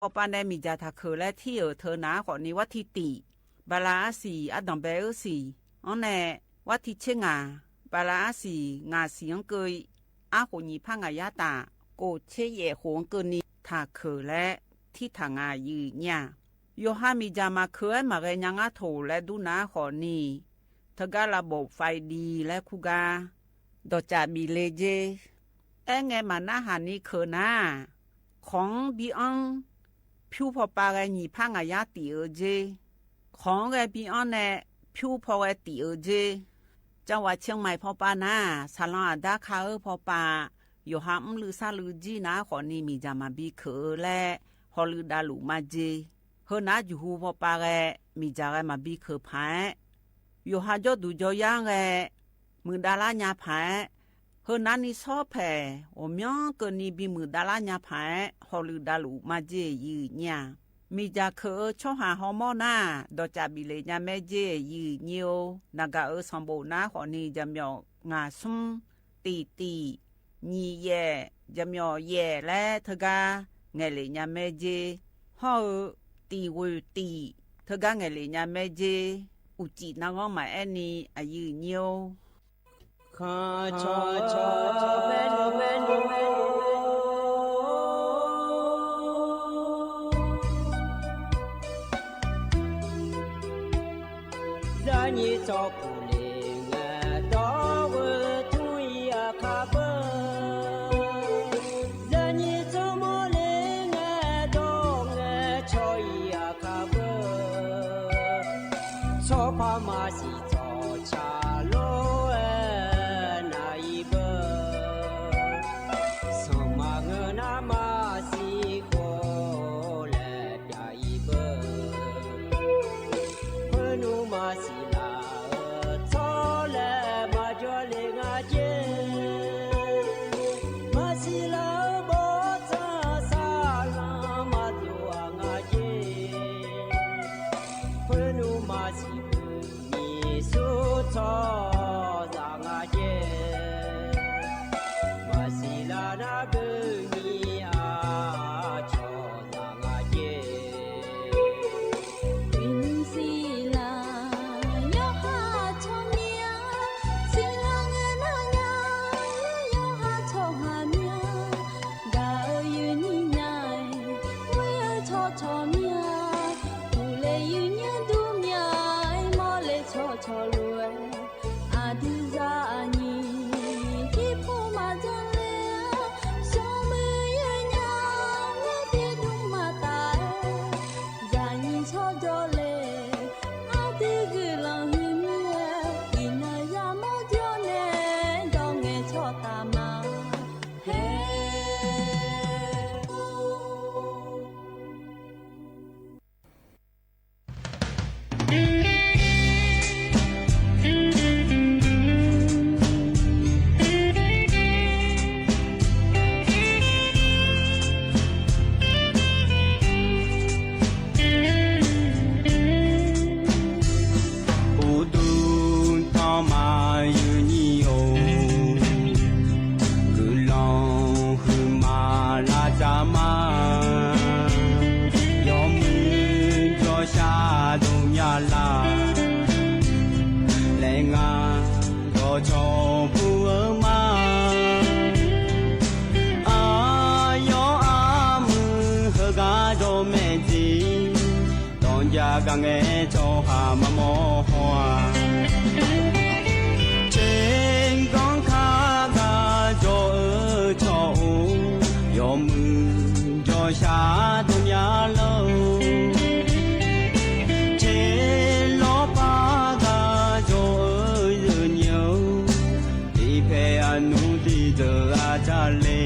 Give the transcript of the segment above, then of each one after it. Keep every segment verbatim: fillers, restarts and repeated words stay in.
Pawpav nae miqdzaq taqkeuq laer tir-euq teu nar khawfni, warti tiq, bala arsiq ardanq bae-eu siq-anr nae, warti tser ngaq, bala arsiq ngaq siq-anr keuv, arkhof nyiq par ngaq yar taf, kof tser yaef khof-anr keuvni taqkeuq laer tirtaq nga yif nyir-a. Yawqha miqdzaq maqkeuq-aer maqghae nya ngar toq laer dur nar khawfni, teugar lavbof faev div laer kur gar dawqcaf bif le jer. Aerngae maqnarhaq ni keuq nar, kawq-anr bi-anr pyur pawpav ghae nyiq par ngaq yar tif-eu jer. Kawq-anr ghae bi-anr nae pyur paw ghae tif-eu jer. Cavghaq ciqmaiq pawpav nar, saqlanq aqdar ka-eu pawpav, yawqha mrluiv sarluiv jir nar khawfni miqdzaq maqbi keuq-eu laer hawluiv davluf majeq. Heu nar juqhu pawpav ghae miqdzaq ghae maqbi keuq paq-aer, yawqha jawrduq jawryar-anr ghae muiqdav lar nya paq-aer, heu narni shawr paeq ghawqmyanr keuvni bimuiq dav lar nya paq-aer hawluiv davluf majeq yif nyir-a. Miqdzaq keuq-eu tsawrhaq hawmawr nar, dawqcaf bif le nya maer jer yif nyir-or. Naqgaq-euq sanqbof nar khawfni jaqmyawf ngaq smr, tiq tiq, nyiq yaef, jaqmyawf yaef laer teugar ngaeqlef nya maer jer. Hawr-eu tiq ghoeq tiq teugar ngaeqlef nya maer jer. Uqcif narghanr maqaer ni aqyuif nyir-or. Khanqcawq cawq maernmr maernmr Zaqnyiq tsawrpuq le ngae dawr-eu tmr-ir aqkar beu. Zaqnyiq tsawrmawr le ngae dawr ngae caw-ir aqkar beu. Tsawrpar maqsiq tsawrca lor-aer nav-ir beu. Sanqma ngeur nar maqsiq khawf laer pyav-ir beu. Khoernmr maqsiq laf-eu tsawrlaeq maqjawr le nga jer. Maqsiq laf-eu bawrtsanq saqlanq maqdov-aq nga jer. Khoernmr maqsiq beu nyiq sur tsawrhaqzaq nga jer. Maqsiq laf nar beu nyiq aqcawq zaq nga jer. Uiqnymr siqlar yawqha tsawrmyanr, siqlar ngae nar nya yawqha tsawrhaq myanr. Gaq-eu yuifnyir nya-aer, ghoer-eu tsawrcawq myanr, uqle yuifnyir dur myanr-aer, mawrle tsawrcawq lof-aer, aqdui zaqnyiq tirpov maqdzanr ler-a, smrmuiq yawnyaf-aer tiqdmr maqtaf-aer, zaqnyiq tsawrjawr le, aqdui guiqlanq huiq mir-aer, iqnan yamawr jawr nae dawq ngaeqcawq taf ma. Her Uqduq tanqma yuifnyir-or, guiqlanq huiqma lavdzaq ma. Yawmuiq jawrshar dov nya lar, laer ngar dawqcawq bur-eu ma. Aqyawf armuiq heugar dawq maeq jeq, dawq jav gar ngae tsawrhaq maqmawr haw-aq. Tserganr kar gar jawr-eu tsawq-or, yawmuiq jawrshar dov nya lar-or. Tserlawr par gar jawr-eu zeuqnyae-or, tiqpaeq aqnmr tiqdeuq arcar le.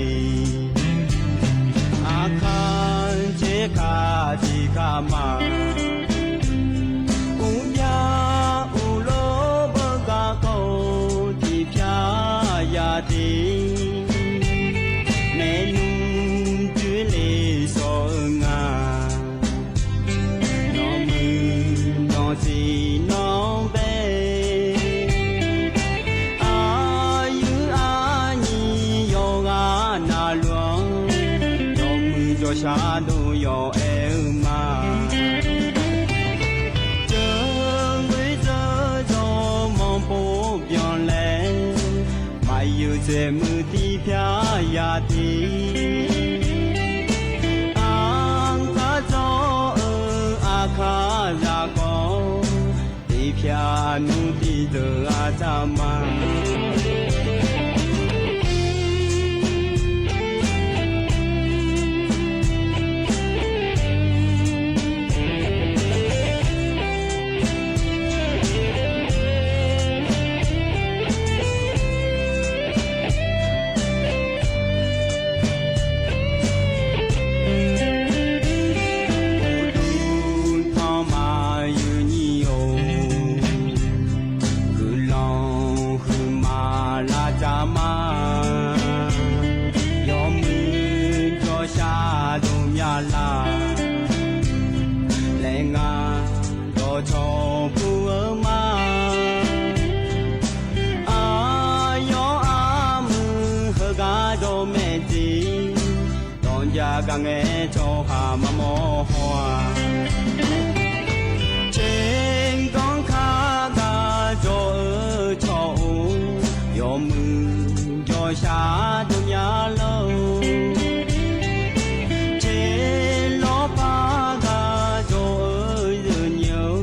Aqkaq tserkaq tiqkaq ma. Uqbya uqlof beugar kawv-eu tiqpyar ya te. Maernmr joerle shawr-eu nga. Nawmuiq dawqtsuif nawr bae. Aqyuif aqnyir yawqghaq navluf-anr, yawmuiq jawrshar dov yawq-aer. deuq-a taq ma. Uqduq tanqma yawnyir-or, guiqlanq huiqma lavtaq ma. Yawmuiq jawrshar dov myav lar, laeqngar dawqcawq puq-eu ma. Aqyawf armuiq heugar dawqmaeq tiq, danqjav gar ngae tsawrhaq maqmawr haw-aq. Tserganr kar gar jawr-eu tsawq-or, yawmuiq jawrshar dov myav lar-or. Tserlawr par gar jawr-eu zeuqnyaeq-or,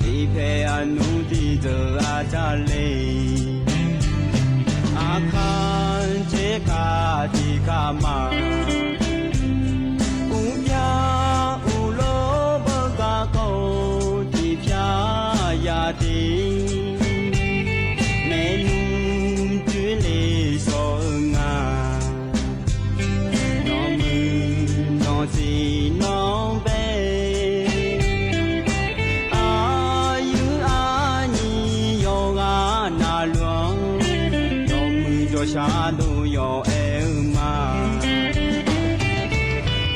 tiqpaeq aqnmr tiqdeuq-a taq le. Aqkaq tserkaq tiqkaq ma. Uqbya uqlof beugar kawv-eu tiqpyar ya tiq, maernmr toerle shawr-eu nga. Nawqmuiq nawqsiq nawr bae, aqyuif aqnyir yawqghaq navluf-anr, yawmuiq jawrshar dov yawq aer-eu ma.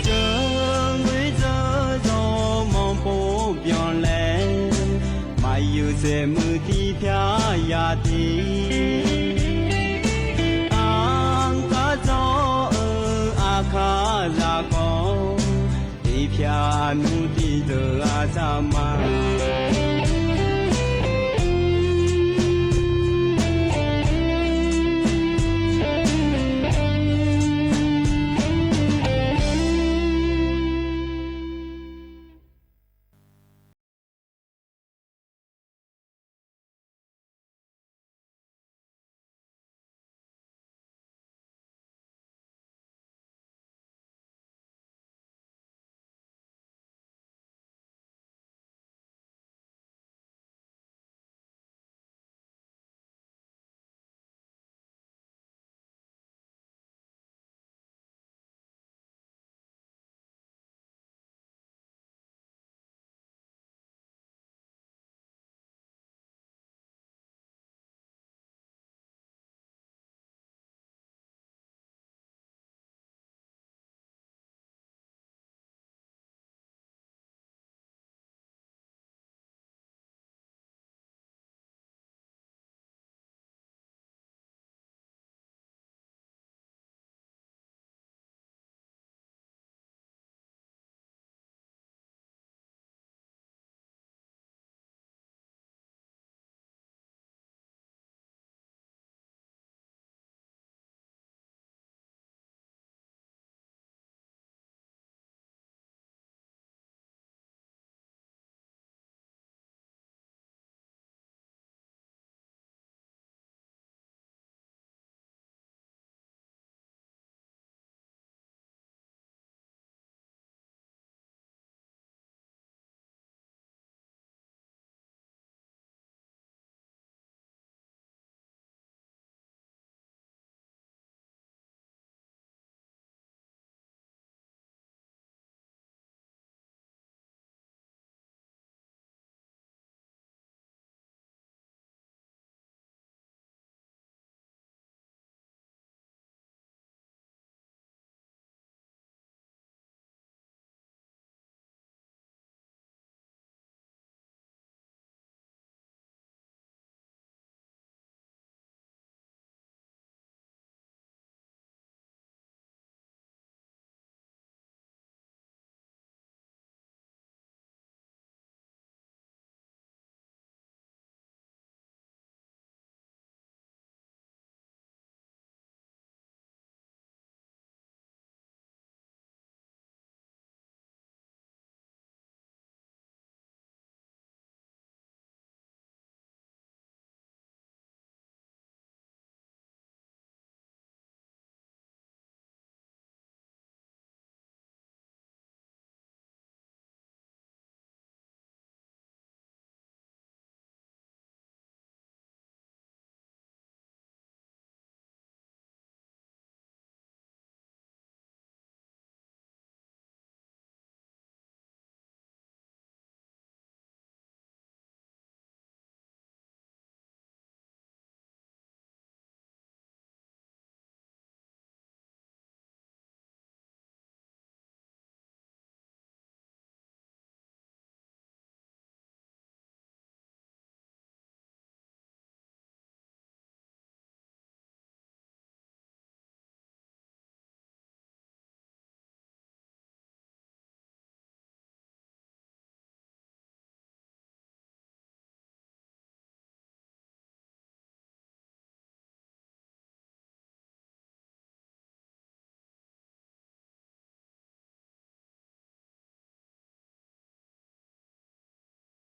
Ceuvguir dzeur dawq manqpov byanlae, maqyuif saeqmuiq tiqpyar ya tiq, aqkaq dzawr-eu aqkaq zaqkawv, tiqpyaq aqnmr tiqdeuq-a taq ma.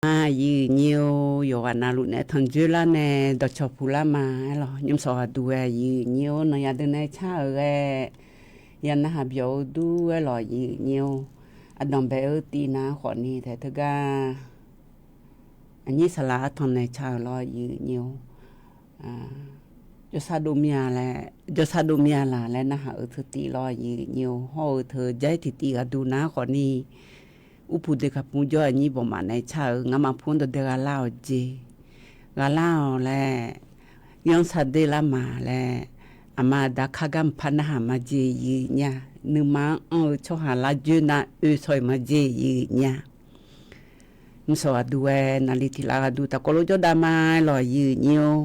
Aqyuif nyir-or, yawqghaq navluf nae tanqjoer lar nae dawqcawq puq lar ma-aer lawq. Nymr sawq ghaqduq ghae aqyuif nyir-or, nanqya deuq nae car-euq ghae, ya narhaq byawq-eu dur-aer lawq aqyuif nyir-or. Aqdanq bae-eu tiv nar khawfni taef teugar aqnyir saqlaq artanq nae car-euq lawr aqyuif nyir-or. Jawrsar dov mir-a laer, jawrsar dov mir-a laq laer narhaq-euq teu tiv lawr aqyuif nyir-or. Hawr-eu teu jair tiqtiv ghaqduq nar khawfni, urpuq deuq kaqpur jawr aqnyir bawqmaf nae car-euq ngamaf pu-anr dawqdae gha lar-awq jeq, gha lar-awq laer, yanr sar der lar ma laer, aqma aqda kar gar mqpar narhaq ma jeq aqyuif nyir-a. Nuima-anr anr-eu tsawrhaq lar joer nar oe shaw-iq ma jeq aqyuif nyir-a. Nymr sawq ghaqduq ghae naqli tiq lav ghaqduq taqkawv lof jawrdav ma-aer lawq aqyuif nyir-or.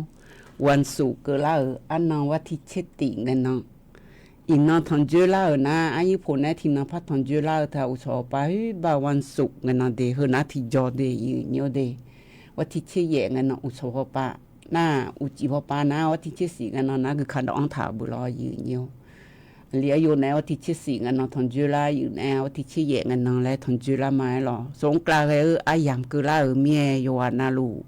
วันศุกร์ keuvlar-euq arnan วันที่ tser tif ngae nan, iqnan tanqjoer lar-euq nar, aryir pof nae tiqnan par tanqjoer lar-eu teu-aq, uqshawq pav huibar วันศุกร์ ngae nan de, heu nar tiqjawq de aqyuif nyir-or de. วันที่ tser yaef ngae nan uqshawq pav pav nar, uqcif pav pav nar, วันที่ tser shif ngae nan nar guikaq dawq-anr taq-euq beu lawr aqyuif nyir-or. Aqli aryo nae วันที่ tser shif ngae nan tanqjoer lar, yuif nae วันที่ tser yaef ngae nan laer tanqjoer lar ma-aer lawq. Soq-anr kavlav ghae-eu aryamq keuvlar-euq mir-aer yawqghaq navluf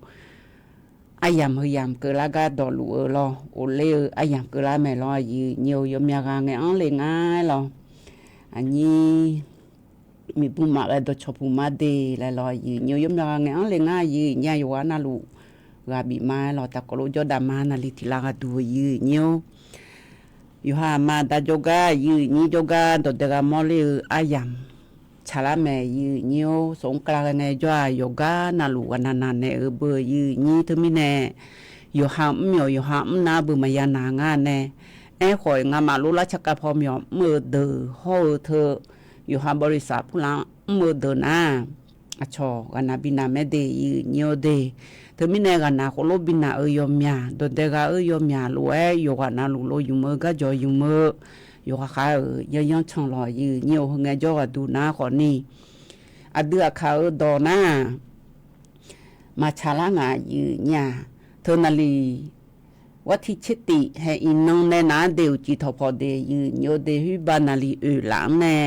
aryamq heu yamq keuvlar gar dawqluf-eu lawr, ofler-eu aryamq keuvlar mae lawr aqyuif nyir-or. Yawmyaq ghaq ngae-anr le ngar-aer lawq. Aqnyir miqbymr maf ghae dawqcawq puq mar de laer lawr aqyuif nyir-or. Yawmyaq ghaq ngae-anr le ngar aqyuif nyir-a, yawqghaq navluf ghaq bif ma-aer lawq. Taqkawv lof jawrdav ma naqli tiq lav ghaqduq aqyuif nyir-or. Yawqha aqma aqda jawrgar aqyuif nyir jawrgar dawqdae gha mawrler-eu aryamq tsaqlar mae aqyuif nyir-or. Soq-anr kavlav ghae ngae jawr-aq, yawqgar navluf ghaqnaq naq naeq-euq beu aqyuif nyir teumirnae, yawqha mr myawq yawqha mr nar beu maqya naq ngar nae, aerkhawf ngamaf lof lar tsarkav paw myawq mr-eu deuq hawr-eu teu, yawqha บริษัท purlaf-anr mr-eu deuq nar, aqcawq ghaqnaq binaq maer de aqyuif nyir-or de. Teumirnae ghaqnaq khoerlof binaq-euq yawmyaq, dawqdae gha-eu yawmyaq lof-aer yawqghaq navluf lo ymq-eu garjawq ymq-eu, yawqha khav-euq yanyanr can lawq aqyuif nyir-or. Heu ngae jawr ghaqduq nar khawfni, aqdui aqkaq-euq dawq nar maqtsaq lar ngaq aqyuif nyir-a. Teu naqli วันที่ tser tif hae iqnan nae nar de uqcif tawqpawf de aqyuif nyir-or de. Huibar naqli oeq laf-anr nae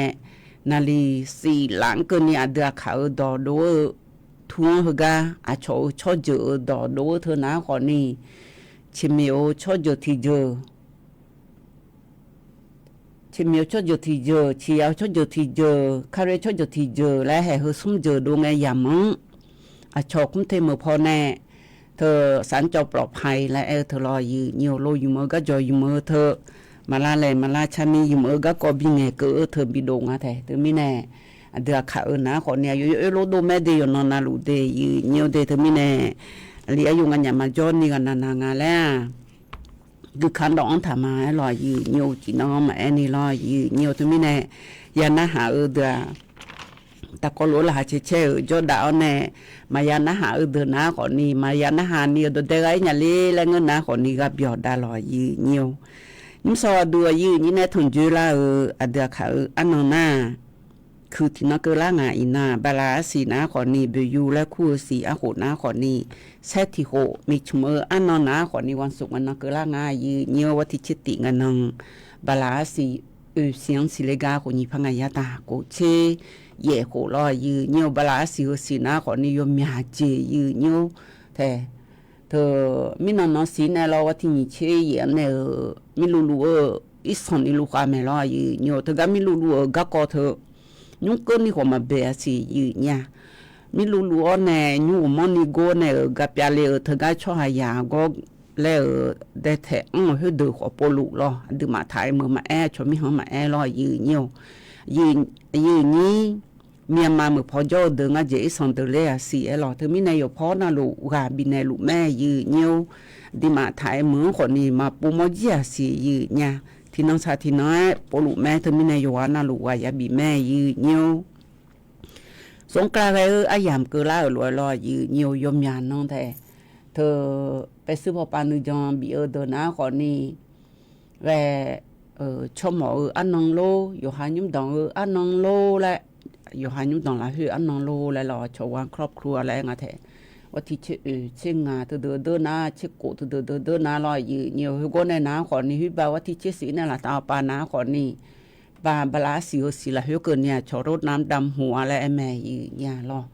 naqli shif laf-anr keuvni aqdui aqkaq-euq dawq dov-eu tu-anr heugar aqcawq-euq tsawrjeuq-euq dawq dov-eu teu nar khawfni, ciqmiq-eu tsawrjeuq tiqjeuq, ciqmiq-eu tsawrjeuq tiqjeuq, ciqya-eu tsawrjeuq tiqjeuq, kare tsawrjeuq tiqjeuq laer haeq heu smr jeuq dov ngae yamq-anr, aqcawq kmr te meuq paw nae teu สัญจรปลอดภัย laer aer-eu teu lawr aqyuif nyir-or. Lo ymq-eu garjawq ymq-eu teu, maqlar laeq maqlar tsarni ymq-eu garkawv bingaeq keuv-eu teu bidov nga tae. Teumirnae aqdui aqkaq-euq nar khawfni aqyawf yawoer lof dov maer de yawqnan navluf de aqyuif nyir-or de. Teumirnae aqli aqyawf nganyaf maqjawr ni ghaqnaq naq nga laer-aq, guikaq dawq-anr taq ma-aer lawq aqyuif nyir-or. Uqcif nan-anr maqaer ni lawr aqyuif nyir-or. Teumirnae ya narhaq-eu deuq-aq, taqkawv lof-eu laqkhaq cae caer-euq jawrdav-awr nae, maqya narhaq-eu deuq nar khawfni, maqya narhaq ni-euq dawqdae gha-ir nya ler laer ngeur nar khawfni ghaqbyawq davlawq aqyuif nyir-or. Nymr sawq aqduq aqyuif nyir nae tanqjoer lar-eu aqdui aqkaq-euq arnan nar, kuiq tiqnan keuvlar ngaq iqnan, bala arsiq nar khawfni boeqyu laer kur-eu siq arkhof nar khawfni, saer tiq khof miqcmq-eu arnan nar khawfni วันศุกร์ ngae nan keuvlar nga aqyuif nyir-or. วันที่ tser tif ngae nan bala arsiq oeq siq-anr siqle gar khof nyiq par ngaq yar taq khof tser yaef khof lawr aqyuif nyir-or. Bala arsiq heu siq nar khawfni yawmyaq jeq aqyuif nyir-or tae. Teu mirnan nan siq nae lawr วันที่ nyiq tser yaef-anr nae-euq mirluvluv-eu irsanq ni luvkhav maeq lawr aqyuif nyir-or. Teugar mirluvluv-euq garkawv teu nymr keuv ni khawf maqbae arsiq aqyuif nyir-a. Mirluvluv-awr nae nymr uqmanr ni gor nae-euq gapyav le-euq teugar tsawrhaq yaq gawr laer-euq daetaeq anr-euq khoerdeuq khawf povluf lawr. Aqduimaf taq-aer meuq maqaer, aqcawq mirkhanq maqaer lawr aqyuif nyir-or. Aqyuif nyir, Myanmar meuq paw jawr-eu deuq ngar jeq irsanq deuq ler-aq siq-aer lawq. Teumirnae yawqpaw navluf ghaq bifnaeq luf mae aqyuif nyir-or. Aqduimaf taq-aer meuq-anr khawfni maqpov mawr jir-aq siq aqyuif nyir-a. Tiqnan saq tiqnan-aer povluf mae. Teumirnae yawqghaq navluf ghaq yabif mae aqyuif nyir-or. Smr kar ghae-eu aryamq keuvlar-euq lof-aer lawr aqyuif nyir-or. Yawmyaq nan tae teu paershuir pawpav nuijan bif-eu deuq nar khawfni ghae, tsawrmawf-eu arnan lor, yawqha nymrdanq-eu arnan lor laer, yawqha nymrdanq lafkhoer arnan lor laer lawr, aqcawq วันครอบครัว laer aer nga tae. วันที่ tser oeq tser ngaq teudeuq deur nar, tser khof teudeuq deur deur nar lawr aqyuif nyir-or. Khoergawr nae nar khawfni khoerbav วันที่ tser siq nae laftav pav nar khawfni, bav bala arsiq heu siq lafkhoer keuvni aqcawq รดน้ำดำหัว laer aer mae aqyuif nyir-a lawr.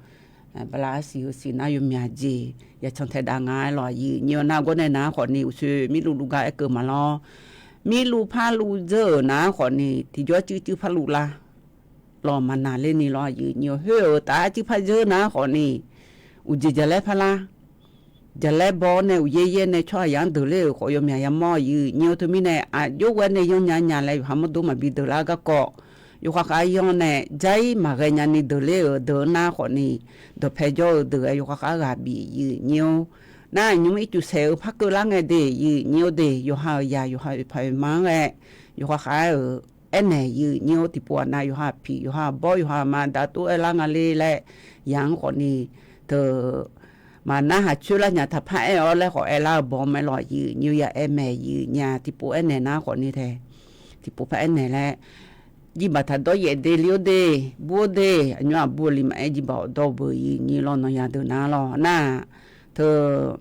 Bala arsiq heusiq nar yawmyaq jeq yacan taeqdav nga-aer lawq. Aqyuif nyir-eu nar gawrnae nar khawfni uqshoe mirluv luv gar aerkeuv maqlawr. Mirluv parluv dzeur-euq nar khawfni tiqjawr cuivcuiv parluv lar lawq, maqnaqlerni lawr. Aqyuif nyir-eu khoer-euq taf-aer cuivpar dzeur nar khawfni uqjeq jaqlaer parlar, jaqlaer baw-awr nae uqyaer yaer nae tsawrhaqzaq-anr deuq ler-euq khawf yawmyaq yamawr. Aqyuif nyir-eu teumirnae aqjox ghae nae yanrnya nya laer yawqha mawrdo maqbi deuq lar garkawv, yawqha khav-aer yanr nae jar-ir maqghae nyani deuq ler-euq deuq nar khawfni dawqpae jawr-eu deuq-aer yawqha khav-aer ghaq bif. Aqyuif nyir-eu nar nymr ircuf saeq-eu par keuvlar ngae de. Aqyuif nyir-eu de yawqha-euq yaq yawqha oeqpaq oeqma-anr ghae yawqha khav-aer-euq aernaeq. Aqyuif nyir-eu tiqpov aqnav yawqha piq yawqha bawr yawqha ma dav tov aerlar nga le laer yaq-anr khawfni teu maqnar haq coer lar nya taqpar aer-awr laer khawf aerlar-eu bawq-anr mae lawq. Aqyuif nyir-eu ya aer mae. Aqyuif nyir-a tiqpov aernaeq nar khawfni tae tiqpov par aernaeq laer jirbaq taq dawr yaef de le-awr de, bur-awr de, aqnymr aqbur-eu li maqaer jirbaq awq dawr-eu beu. Aqyuif nyir lawr nawq ya deuq nar lawr nar-aq teu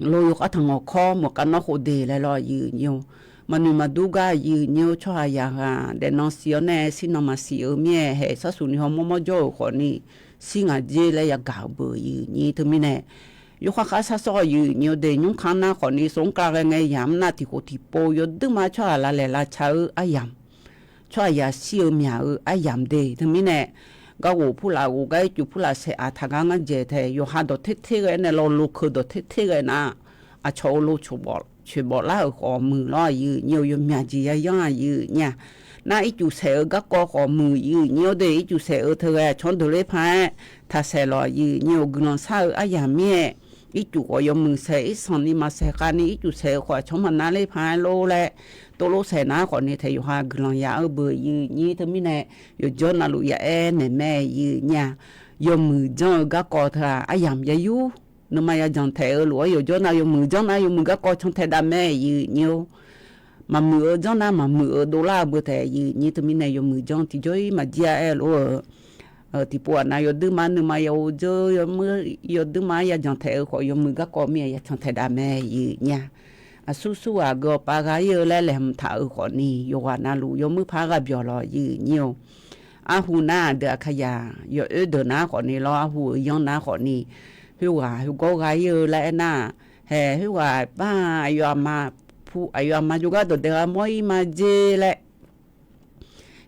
lo yawkhav tanq ngawqkawr maqkav nawr khov de laer lawr. Aqyuif nyir-eu maqnoeq maqdur gar aqyuif nyir-eu tsawrhaqzaq ghaq daefnan siq-awr nae shirnan maqsiq-eu mir-aer haeq sharsuq ni hawmawr mawr jawr-euq khawfni shir ngaq jer laer yagaq-euq beu. Aqyuif nyir teumirnae yawkhav khav shar sawr aqyuif nyir-eu de nymrkanr nar khawfni smq mr kav ghae ngae yamq nar tiqkhof tiqpov yawduirma tsawrhaq lavlaeq lavca-eu aryamq tsawrhaqzaq shir-eu myaq-eu aryamq de. Teumirnae garghof purlaf ghof gar ircuf purlaf saeq aq taq gar ngar dzaeq tae yawqha dawq ter ter ghae nae law lo keuq dawq ter ter ghae nar aqcawq-eu lo coeqbawf lar-euq khawf muiq lawr. Aqyuif nyir-eu yawmyaq jeq yayanr aqyuif nyir-a nar ircuf saeq-eu garkawv khawf muiq. Aqyuif nyir-awr de ircuf saeq-eu teughae aqcawq-anr deuq ler paq-aer taqsaeq lawq. Aqyuif nyir-eu guiqlanq shar-eu aryamq mir-aer ircuf khawf yawmuiq saeq irsanq ni maqsaeq khavni ircuf saeq-eu khawf aqcawq-anr maqnar ler paq-aer lor laer tovlof saeq nar khawfni tae yawqha guiqlanq yaf-eu beu. Aqyuif nyir teumirnae yawqjawr navluf ya aer naeq mae. Aqyuif nyir-a yawmuiq janr-eu garkawv teu-aq aryamq ya yur nuima ya janq taeq-eu lof-aer yawqjawr nav yawmuiq janr nar yawmuiq garkawv can taeq dav mae. Aqyuif nyir-or maqmuiq-eu janr nar maqmuiq-eu dovlar-eu beu taef. Aqyuif nyir teumirnae yawmuiq janr tiqjawr-ir maqjir-a aer lof-eu tiqpov aqnav yawduirma nuima ya ov dzeur yawduirma ya janq taeq-eu khawf yawmuiq garkawv mir-aer ya can taeq dav mae. Aqyuif nyir-a aqsur sur ghaq geu-awq pav gha-ir-eu laer laeqhmq taq-euq khawfni yawqghaq navluf yawmuir par gha byawq lawq. Aqyuif nyir-or arhu nar aqdui aqkaqyaq yawoer deuq nar khawfni lawr arhu-euq yanr nar khawfni khoerghaq khoergawr gha-ir-eu laer aernar-aq haeq khoerghaq aqpar aqyawf aqma pu aqyawf aqma jawrgar dawqdae gha mawr-ir ma jer laer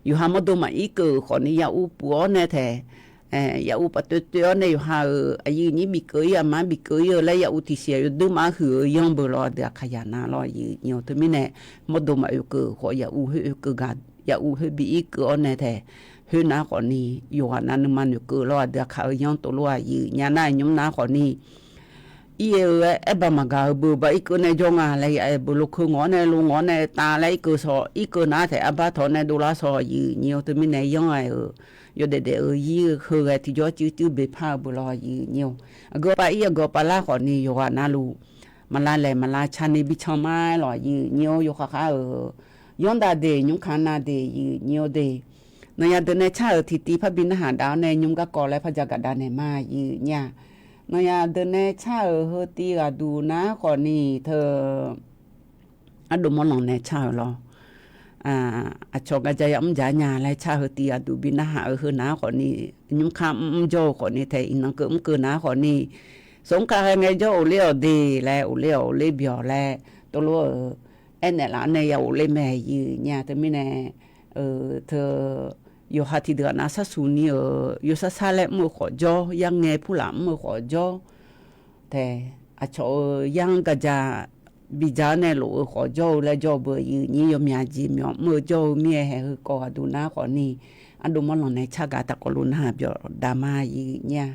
yawqha mawrdo maqir keuv-euq khawfni yaur puq-awr nae taeq yaur paf toeq toeq-awr nae yawqha-euq aqyuif nyir bif keuv-ir aqma bif keuv-ir-eu laer yaur tiqsiq yawduirma huiq-eu yanr beu lawr aqdui aqkaqyaq nar lawr. Aqyuif nyir-or teumirnae mawrdo maqoe keuv-euq khawf yaur khoer oe keuv gaq yaur khoer bi ir keuv-awr nae taeq khoernar khawfni yawqghaq nav nuima noeqkeuv lawr aqdui aqkaq-eu yanr tov lof-aq aqyuif nyir-a nar nymr nar khawfni ir-aer-eu aer aer ba maqgaq-eu beu ba irkeuv nae jawr nga laer ya aer beu lo keuv ngawq-awr nae lo ngawq-awr nae tav laer irkeuv saw irkeuv nar taef arbar tawq-awr nae dovlar saw. Aqyuif nyir-or teumirnae yanr ghae-euq yawdaef daef-eu ir-eu heu ghae tiqjawr cuiv cuiv bepar-eu beu lawr. Aqyuif nyir-or aqgeu pav ir aqgeu pav lar khawfni yawqghaq navluf maqlav laeq maqlav cani bican ma-aer lawq. Aqyuif nyir-or yawkhav khav-euq yanr dav de nymr kanr nav de aqyuif nyir-or de nawqya deuq nae car-euq tiqtiv parbi narhaq dav-awr nae nymr garkawv laer par jagaq dav naeq ma. Aqyuif nyir-a nawqya deuq nae car-euq heu tiv ghaq duq nar khawfni teu ardov mawr lanq nae car-euq lawr. Aqcawq gaqja yamr jaq nya laer car heu tiv ghaq duq bi narhaq-eu heu nar khawfni nymr kanr mrmr jawr-eu khawfni taef iqnan keuv mr keuv nar khawfni smq mr kav ghae ngae jawr of ler-awq de laer of ler-awq of ler byawq laer tov lof-eu aernaeq laf-awr nae ya of ler mae. Aqyuif nyir-a teumirnae teu yawqha tiqdeuq aqnav sharsuq ni-euq yawshar shar laer mr-eu khawf jawr yarngae purlaf mr-eu khawf jawr taef aqcawq-euq yar-anr gaqja bidzaq-awr nae lof-eu khawf jawr-eu laer jawr-eu beu aqyuif nyir yawmyaq jeq myawq mr-eu jawr-eu mir-aer haeq heukawv ghaq duq nar khawfni ardov mawr lanq nae car gaq taqkawv lof narhaq byawq dav ma. Aqyuif nyir-a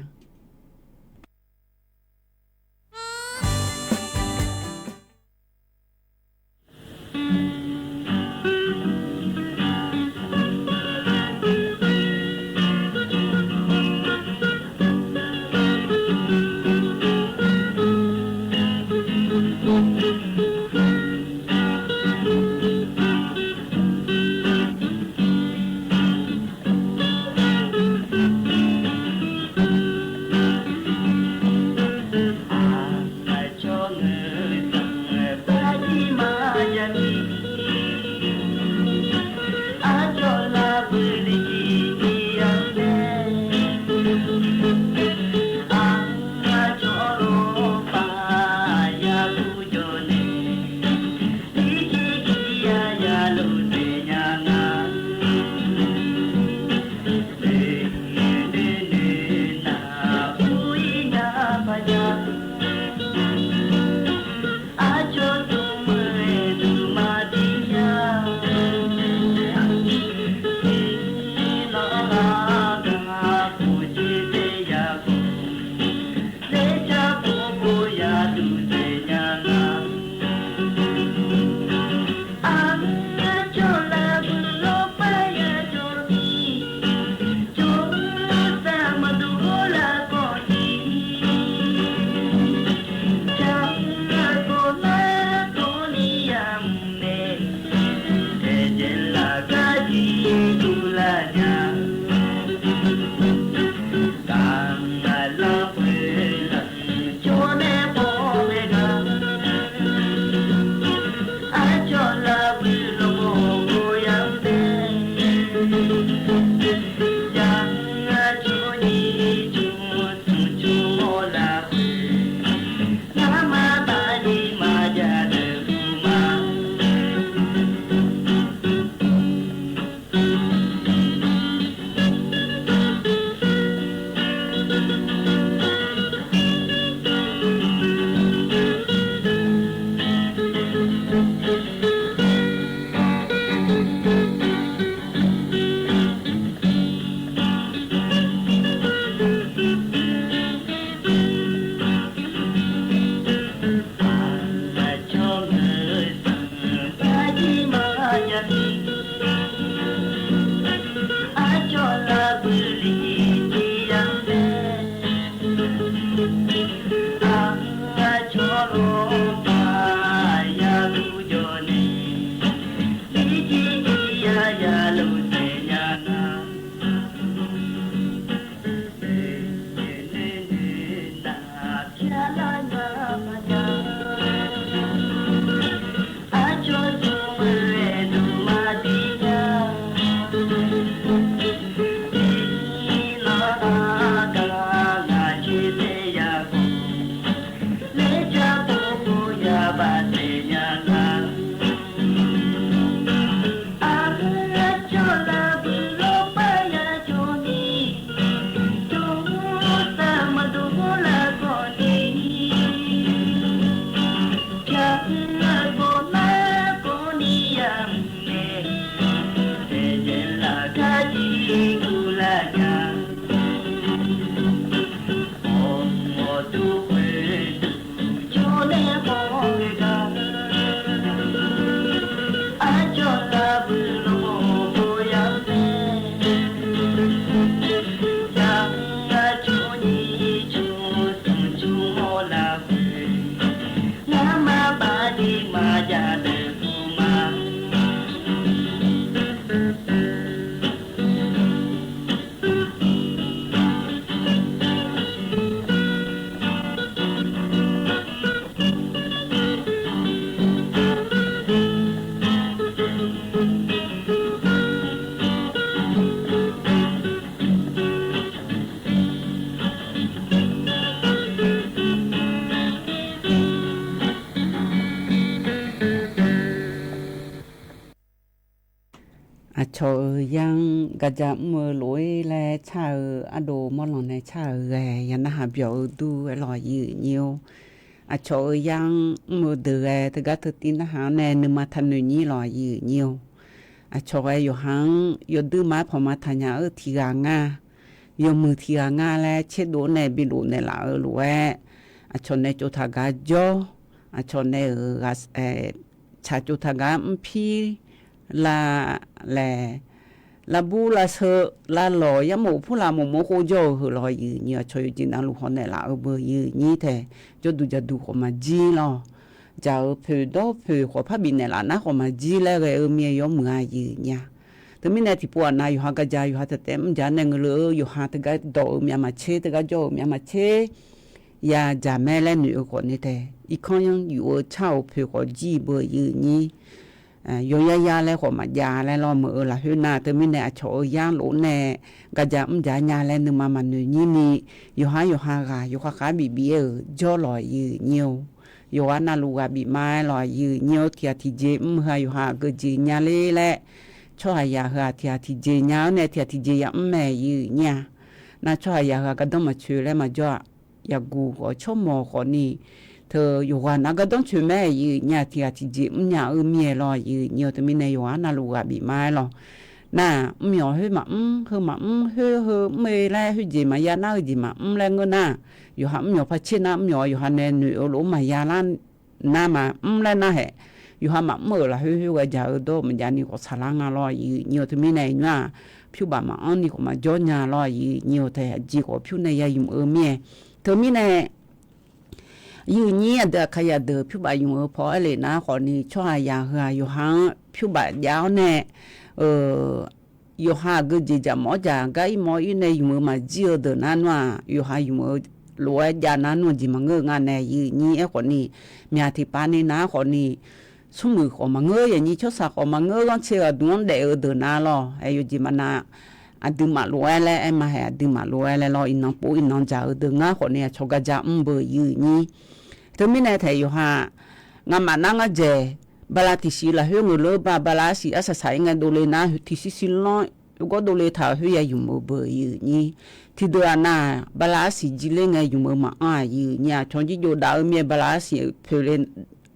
Yar-anr garja mr-eu lof-ir laer car-eu ardov mawrlan nae car-euq ghae ya narhaq byawq-eu dur-aer lawq, yir-euq nyir-or. Aqcawq-euq yar-anr mr-eu deuq ghae teugar teutiv narhaq-anr nae nuima taqnoeq nyir lawq, yir-euq nyir-or. Aqcawq ghae yawqha-anr yawduir ma-aer pawqma taqnya-eu tiq ghaq nga, yawmuiq tiq ghaq nga laer tserdov-awr nae bilof naeqlaf-eu lof-aer, aqcawq nae tsov taq gar jawr, aqcawq nae-euq tsaq tsov taq gar mrpir la laer, lavbur lavsheu lavlawq yarmof purlaf mof mawr khov jawr-eu heu lawq, yir-euq nyir-or. Aqcawq yawqjeq navluf haw naeqlaf-eu beu, yir-euq nyir tae, jawrduq jaqduq khawf maqjir lawq. Dzaq-euq poeq dawr poeq khawf parbif naeqlaf nar khawf maqjir laer ghae-eu mir-aer yawmuiq-a, yir-euq nyir-a. Teumirnae tiqpov aqnav yawqha garja yawqha taef taef mr ja-aer nae ngeur leu-eu yawqha teugar dawq-eu myav maqtser, teugar jawr-eu myav maqtser ya dzaq mae laer noeq-eu khawf ni tae, irkanr yur-eu car-euq poeq khawf jir beu, yir-euq nyir. Yawqya ya laer khawf maqjav laer lawr, meuq-eu lafkhoer nar teumirnae aqcawq-euq yar lof-aer nae garja mr ja nya laer nuima maqnoeq nyir ni, yawqha yawqha ghaq yawkhav khav bif bif-aer-euq jawr lawq, yir-euq nyir-or. Yawqghaq navluf ghaq bif ma-aer lawq, yir-euq nyir-or. Tiq ghaq tiqjeq mr heu-aq yawqha aqgeujeq nya ler laer, tsawrhaqzaq heu-aq tiq ghaq tiqjeq nya-awr nae tiq ghaq tiqjeq ya mr mae, yir-euq nyir-a. Nar tsawrhaqzaq heu-aq gardanr maqcoeq laer maqjawr-aq, yaqguq khawf tsawrmawq khawf ni, teu yawqghaq nav gardanr coeq mae, yir-euq nyir-a. Tiq ghaq tiqjeq mrnya-eu mir-aer lawq, yir-euq nyir-or. Teumirnae yawqghaq navluf ghaq bif ma-aer lawq. Nar mr myawq khoer maqmr, heu maqmr, khoer heu mr-eu laer khoerjeq maqya nar heujeq maqmr laer ngeur nar, yawqha mr myawq par tser nar mr myawq yawqha nae noeq-eu lof-aer maqya lar nar maqmr laer nar haeq, yawqha maqmr-euq lafkhoer khoer ghae dzaq-eu dawr-eu maqjav ni khawf saqlar nga lawr, yir-euq nyir-or. Teumirnae nymr-aq, pyur baf maqanr ni khawf maqjawr nya lawr, yir-euq nyir-or. Tae aqjeq khawf pyur nae ya ymq-eu mir-aer. Teumirnae yir-euq nyir aqdui aqkaq yadeuq pyur baf ymq-eu paw-aer le nar khawf ni, tsawrhaqzaq heu-aq yawqha-anr pyur baf jav-awr nae, yawqha aqgeujeq jaqmawf-awr jaq gar ir mawf ir nae ymq-eu maqjir-eu deuq nar nmr-aq, yawqha ymq-eu lof-aer jav nar nmr-eu jeq maqngeur-eu nga nae, yir-euq nyir-aer khawf ni, myaq tiqpav ni nar khawf ni, smrmuiq khawf maqngeur, yaqnyir tsawrsaq khawf maqngeur, ghanrcae ghaqduq-anr daef-eu deuq nar lawr, aer yawqjeq maqnav, aqduimaf lof-aer laer aer ma haeq, aqduimaf lof-aer laer lawr, iqnan pov iqnan dzaq-eu deuq ngar khawf ni aqcawq garja mr beu, yir-euq nyir. Teumirnae taef yawqha ngamaf nar ngar dzaeq, bala tiqsiq lafkhoer ngeur leu ba, bala arsiq arsaq saq-ir ngae dovle nar tiqsiq siq lanr gawr dovle taq-euq khoer ya ymq-eu beu, yir-euq nyir. Tiqdeuq-aq nav, bala arsiq jir ler ngae ymq-eu maqanr-aq, yir-euq nyir-a. Aqcawq jirjov dav-eu mir-aer bala arsiq poeq le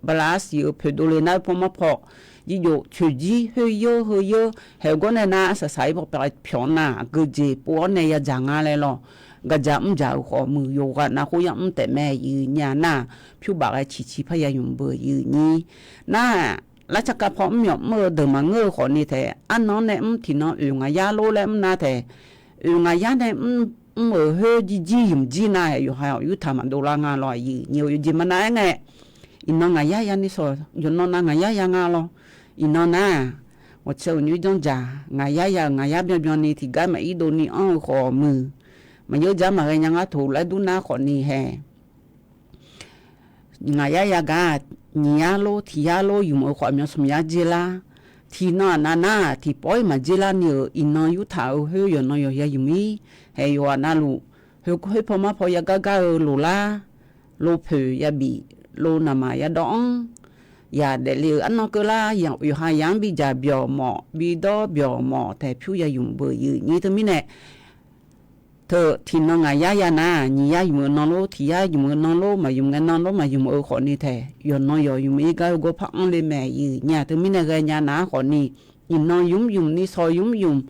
bala arsiq-eu poeq dovle nar paw mar paw, jirjov coeq jir khoer yeur heu yeur haeq gawr nae nar arsaq saq-ir paw pyawq-anr nar aqgeujeq pov-awr nae yadzaq nga laer lawr, garja mr dzaq-euq khawf muiq yawqghaq navluf khoer ya mr taef mae, yir-euq nyir-a. Nar pyur baf ghae ciqciq parya ymq beu, yir-euq nyir. Nar larcar kav paw mr myawq mr-eu deuq maqngeur-eu khawf ni taef, arnan nae mr tiqnan oeq ngaq yar lor laer mr nar taef, oeq ngaq yar nae mr-euq khoer jirjir ymq jir nar haeq yawqha-awq yurtaq maqdov lar nga lawr, yir-euq nyir-or. Yawqjeq maqnav-aer ngae, iqnan ngaq yar ya ni sawq, yawqnan nav ngaq yar ya nga lawr. Iqnan nar-aq, ghawqtsaev uqnymr janr dzaq, ngaq yar ya-euq ngaq yar byanbyan ni tiqgar maqir dov ni anr-eu khawf muiq, maqyeur dzar maqghae nya ngar toq laer dur nar khawf ni haeq, ngaq yar ya gar, nyiq yar lor tiq yar lor ymq-eu khawf aqmyan smq yar dzer lar. Tiqnan aqnav nar-aq tiqpawf-ir maqdzer lar ni-euq iqnan yurtaq-euq khoer yawqnan yawqya ymq-ir. Haeq yawqghaq navluf khoer paw mar paw yagar gar-eu loq lar, lo poeq yabif, lo naqmaq yadawv anr, yaq daefle-euq arnan keuvlar, yawqha yaq-anr bidzaq byawq mawf bidawr byawq mawf taef pyur ya ymq beu, yir-euq nyir. Teumirnae teu tiqnan ngaq yar ya nar nyiq yar ymq-eu nan lor tiq yar ymq-eu nan lor maqymq ngae nan lor maqymq-eu khawf ni taef, yawqnan yawq ymq-ir gar-eu gawr par anr le mae, yir-euq nyir-a. Teumirnae ghaenya nar khawf ni, iqnan ymq ymq ni sawq ymq ymq,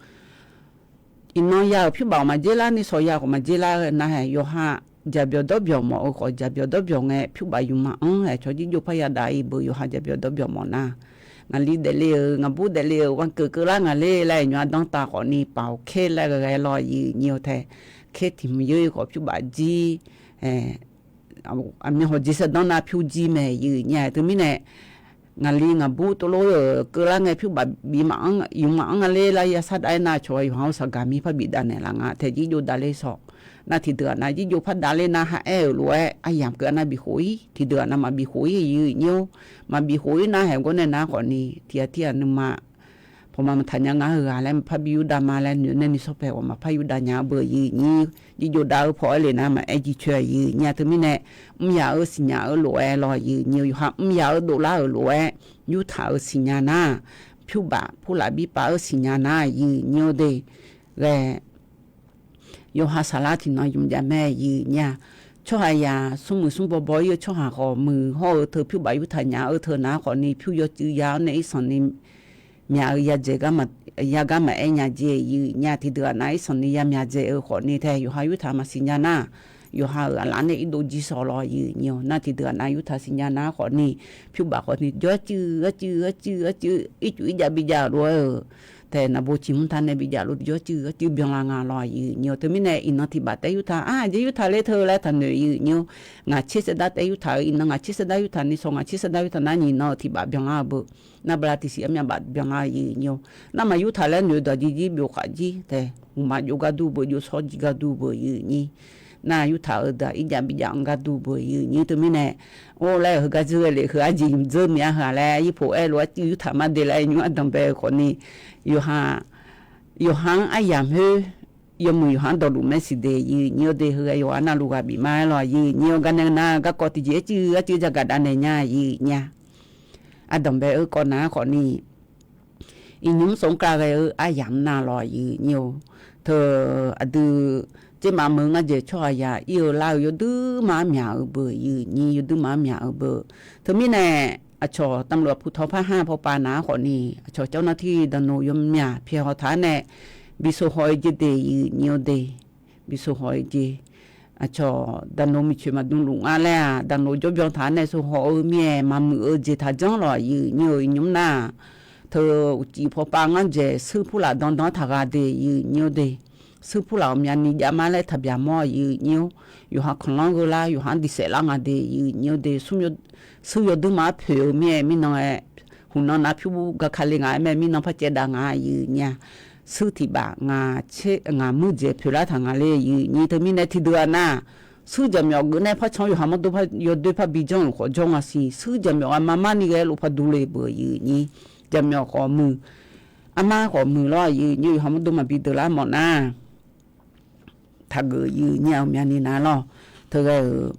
iqnan ya-euq pyur baf maqdzer lar ni sawq ya khawf maqdzer lar-eu nar haeq yawqha dzaq byawq dawr byawq mawf-eu khawf dzaq byawq dawr byawq ngae pyur baf ymq maqanr haeq cawq jirjov parya dav-ir beu yawqha dzaq byawq dawr byawq mawf nar. Ngaqli daefle-euq ngaqbur daefle-euq wan keuv keuvlar ngaq ler laer nymq-a danr tav khawf ni paf-awq ker laer ghae ghae lawr, yir-euq nyir-or. Taef ker tiq hmq yeur-ir khawf pyur baf jir, aqmyan hawq jeq sar danr nar pyur jir mae, yir-euq nyir-a. Teumirnae ngaqli ngaqbur tov lor-euq keuvlar ngae pyur baf bif maqanr ymq maqanr nga ler laer ya sar dav-aer nar cawq-a yawqha-anr saqgaq mir par bif dav naeqlaf nga taef jirjov dav ler sawq. Nar tiqdeuq-aq nav jirjov par dav ler nar ha aer-euq lof-aer aryamq keuv-a nar bifkhof-ir, tiqdeuq-aq nav maqbifkhof-ir, yir-euq nyir-or. Maqbifkhof-ir nar haeq gawr nae nar khawf ni tiq ghaq tir-aq nuima pawqma maqtaq nya nga heughaq laer maqpar bi yurdav ma laer noeq nae ni sawr paeq ghawq maqpar yurdav nya-eu beu, yir-euq nyir. Jirjov dav-eu paw-aer le nar maqaer jircoer-a, yir-euq nyir-a. Teumirnae mr yaq-eu siqnya-eu lof-aer lawr, yir-euq nyir-or. Yawqha mr yaq-eu dovlar-euq lof-aer yurtaq-euq siqnya nar, pyurbaf purlaf birpav-eu siqnya nar-aq, yif nyir-eu de ghae, yawqha saqlar tiqnan ymq jav mae, yif nyir-a. Tsawrhaqzaq smrmuiq smrbaw baw-ir-eu tsawrhaq khawf, muiq hawr-eu teu pyurbaf yurtaq nya-eu teu nar khawfni, pyur yawcuiv ya-awr nae irsanqni myaq-eu yadzaeq, yagar maqaer nya jeq, yif nyir-a. Tiqdeuq-aq nar irsanqni yamyaq dzaeq-eu khawfni tae, yawqha yurtaq maqsiq nya nar, yawqha-euq aqlaf nae irdov jir shaw lawr, yif nyir-awr. Nar tiqdeuq-aq nar yurtaq siqnya nar khawfni, pyurbaf khawfni jawr arcuiv arcuiv arcuiv arcuiv ircuf irjav bijav lof-aer-euq tae, naqbo ciqmr taq nae bijav lof jawr arcuiv arcuiv byanlar nga lawr, yif nyir-awr. Teumirnae iqnan tiqbaf taef yurtaq-a, aqjeq yurtaq ler teu laer taqnoeq, yif nyir-awr. Ngaq tser saerdav taef yurtaq-eu, iqnan ngaq tser saerdav yurtaq ni, sawq ngaq tser saerdav yurtaq nar, nyiq nan-eu tiqbaf byanlar-eu beu, navbala tiqsiq armyav baf byanlar-eu, yif nyir-awr. Narmaf yurtaq laer noeq-eu dawq jir jir byov khaf jir tae, mqmaq jov gar dur beu, jov shawr jir gar dur beu, yif nyir. Nar yurtaq-eu deuq-aq irjav bijav-anr gar dur beu, yif nyir. Teumirnae, or laer-euq heugar dzeur ghae lef heu arjeq ymq dzeur mya heu-aq laer, yirpof aer lof arcuiv yurtaq mar de laer nymr ardanq bae-eu khawfni, yawqha, yawqha-anr aryamq khoer, yawmuiq yawqha-anr dawqluf mae siq de, yif nyir-awr de. Heu ghae yawqha navluf ghaq bif ma-aer lawr, yif nyir-awr. Garnae nar garkawv tiqjeq arcuiv arcuiv jagaq dav naeq nya, yif nyir-a. Ardanq bae-eu kawv nar khawfni, iqnymr sanqkar ghae-eu aryamq nar lawr, yif nyir-awr. Teu aqdui, tsermaf meuq ngar dzaeq tsawrhaqzaq ir-eu lar-eu yawduirma-anr myaq-eu beu, yif nyir, yawduirma-anr myaq-eu beu. Teumirnae, aqcawq tamlof aqpu tawq par har pawpav nar khawfni, aqcawq cawv nar tir daqnoq yawmyaq pyaeqhaw taq-ar nae, bi soqhaw-eu jeq de, yif nyir-awr de. Bi soqhaw-eu jeq, aqcawq daqnoq miqcoeq maqdmluf nga laer-aq, daqnoq jawrbyan taq-ar nae soqhaw-eu mir-aer maqmuiq-eu jeq taqjanr lawr, yif nyir-awr. Iqnymr nar-aq, teu uqcif pawpav ngar dzaeq suir purlaf dandan taq gha de, yif nyir-awr de. Suir purlaf-euq myavni jav ma laer taqbyaq mawr, yif nyir-awr. Yawqha kanqlanr gheu lar, yawqha-anr diqsaef lar nga de, yif nyir-awr de. Suir yawduirma-anr poeq-eu mir-aer mirnan-aer, huqnan nav pyur gar kale nga-aer mae, mirnan par caev dav nga, yif nyir-a. Suir tiqbaf ngaq muir dzaeq poeq lar taq nga le, yif nyir. Teumirnae tiqdeuq-aq nar, suir jaqmyawf geuf nae par can-awr yawqha mawrdo par yawdoer par bi janr-euq khawf jawr nga siq. Suir jaqmyawf ghaq ma mar ni ghae lof par durle beu, yif nyir. Jaqmyawf khawf muiq, armar khawf muiq lawr, yif nyir-awr. Yawqha mawrdo maqbi deuq lar mawf nar taqgeuf, yif nyir-a. Myavni nar lawr, teu ghae-euq,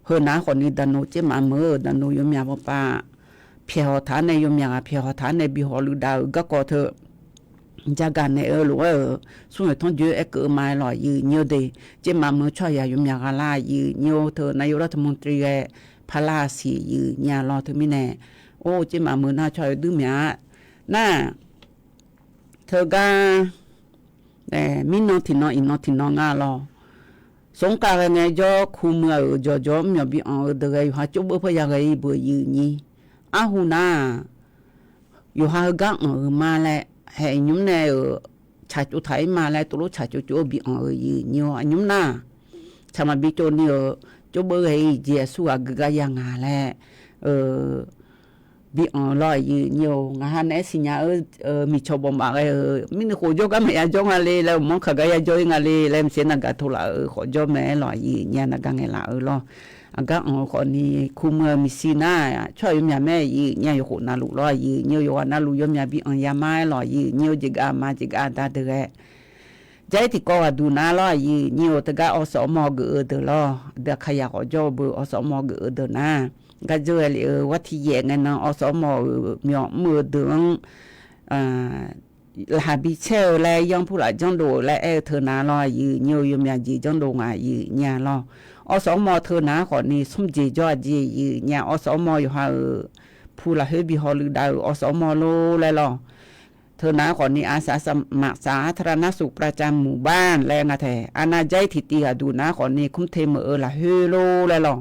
heu nar khawfni daqnoq tsermaf meuq-eu daqnoq yawmyaq pawpav pyaeqhaw taq-ar nae, yawmyaq ghaq pyaeqhaw taq-ar nae bi hawluiv dav-euq garkawv teu jagaq naeq-eu lof-aer-euq, smr-euq tanrjoe-aer aerkeuv-eu ma-aer lawr, yif nyir-awr de. Tsermaf meuq-eu tsawrhaqzaq yawmyaq gha lar, yif nyir-awr. Teu nar yawlar taqmq tri ghae parlar siq, yif nyir-a lawr. Teumirnae, or, tsermaf meuq nar tsawrhaq yawduir myaq-a nar, teugar mirnan tiqnan iqnan tiqnan nga lawr. Sanqkar ghae ngaejawr, kumeuq-euq jawqjawq mr myawq bi anq-eu deuq ghae yawqha cawr beur par ya ghae-ir beu, yif nyir. Arhu nar-aq, yawqha heugar anq-eu ma laer, haeq nymr nae-euq tsaqtsov taq-ir ma laer, tovlof tsaqtsov tsov-eu bi anq-eu, yif nyir-awr. Aqnymr nar-aq, tsaq maqbi tsov ni-euq cawr beur ghae-ir jeq aqsur ghaq geugar ya nga laer bi anq-eu lawr, yif nyir-awr. Ngaq ha naeq-aer siqnya-eu miqcawq bawqmaf ghae-euq mirnuiv khof jawrgar maqya jawr nga le laer, uqmanr kaq gar ya jawr-ir nga le laer, maqsiq naqgaq tov laf-euq khawf jawr mae-aer lawr, yif nyir-a. Naqgaq ngaeqlaf-eu lawr. Aqgar anq-eu khawfni kumeuq-eu miqsi nar, tsawrhaq yawmyaq mae, yif nyir-a. Yawkhof navluf lawr, yif nyir-awr. Yawqghaq navluf yawmyaq bi anq ya ma-aer lawr, yif nyir-awr. Jeqgav ma jeqgav da deuq ghae, jair tiqkawv ghaqduq nar lawr, yif nyir-awr. Teugar awrsawq armawr geuf-eu deuq lawr, aqdui Aqkaqyaq khawf jawr-eu beu, awrsawq armawr geuf-eu deuq nar, gar dzeur ghae lef-eu war tiq yaef ngae nan awrsawq armawr-euq myawq mr-eu deuq-anr laqhaq bi caer-eu laer, yanr purlaf janrdov-eu laer aer-eu teu nar lawr, yif nyir-awr. Yawmyaq jeq janrdov nga, yif nyir-a lawr. Awrsawq armawr teu nar khawfni smr jeq jawr-a jeq, yif nyir-a. Awrsawq armawr yawqha-euq pu lafkhoer bi hawluiv dav-euq awrsawq armawr lor laer lawr. Teu nar khawfni อาสาสมัครสาธารณสุขประจำหมู่บ้าน laer nga tae, arnav jair tiqtiv ghaqduq nar khawfni kumr te meuq-eu lafkhoer lor laer lawr.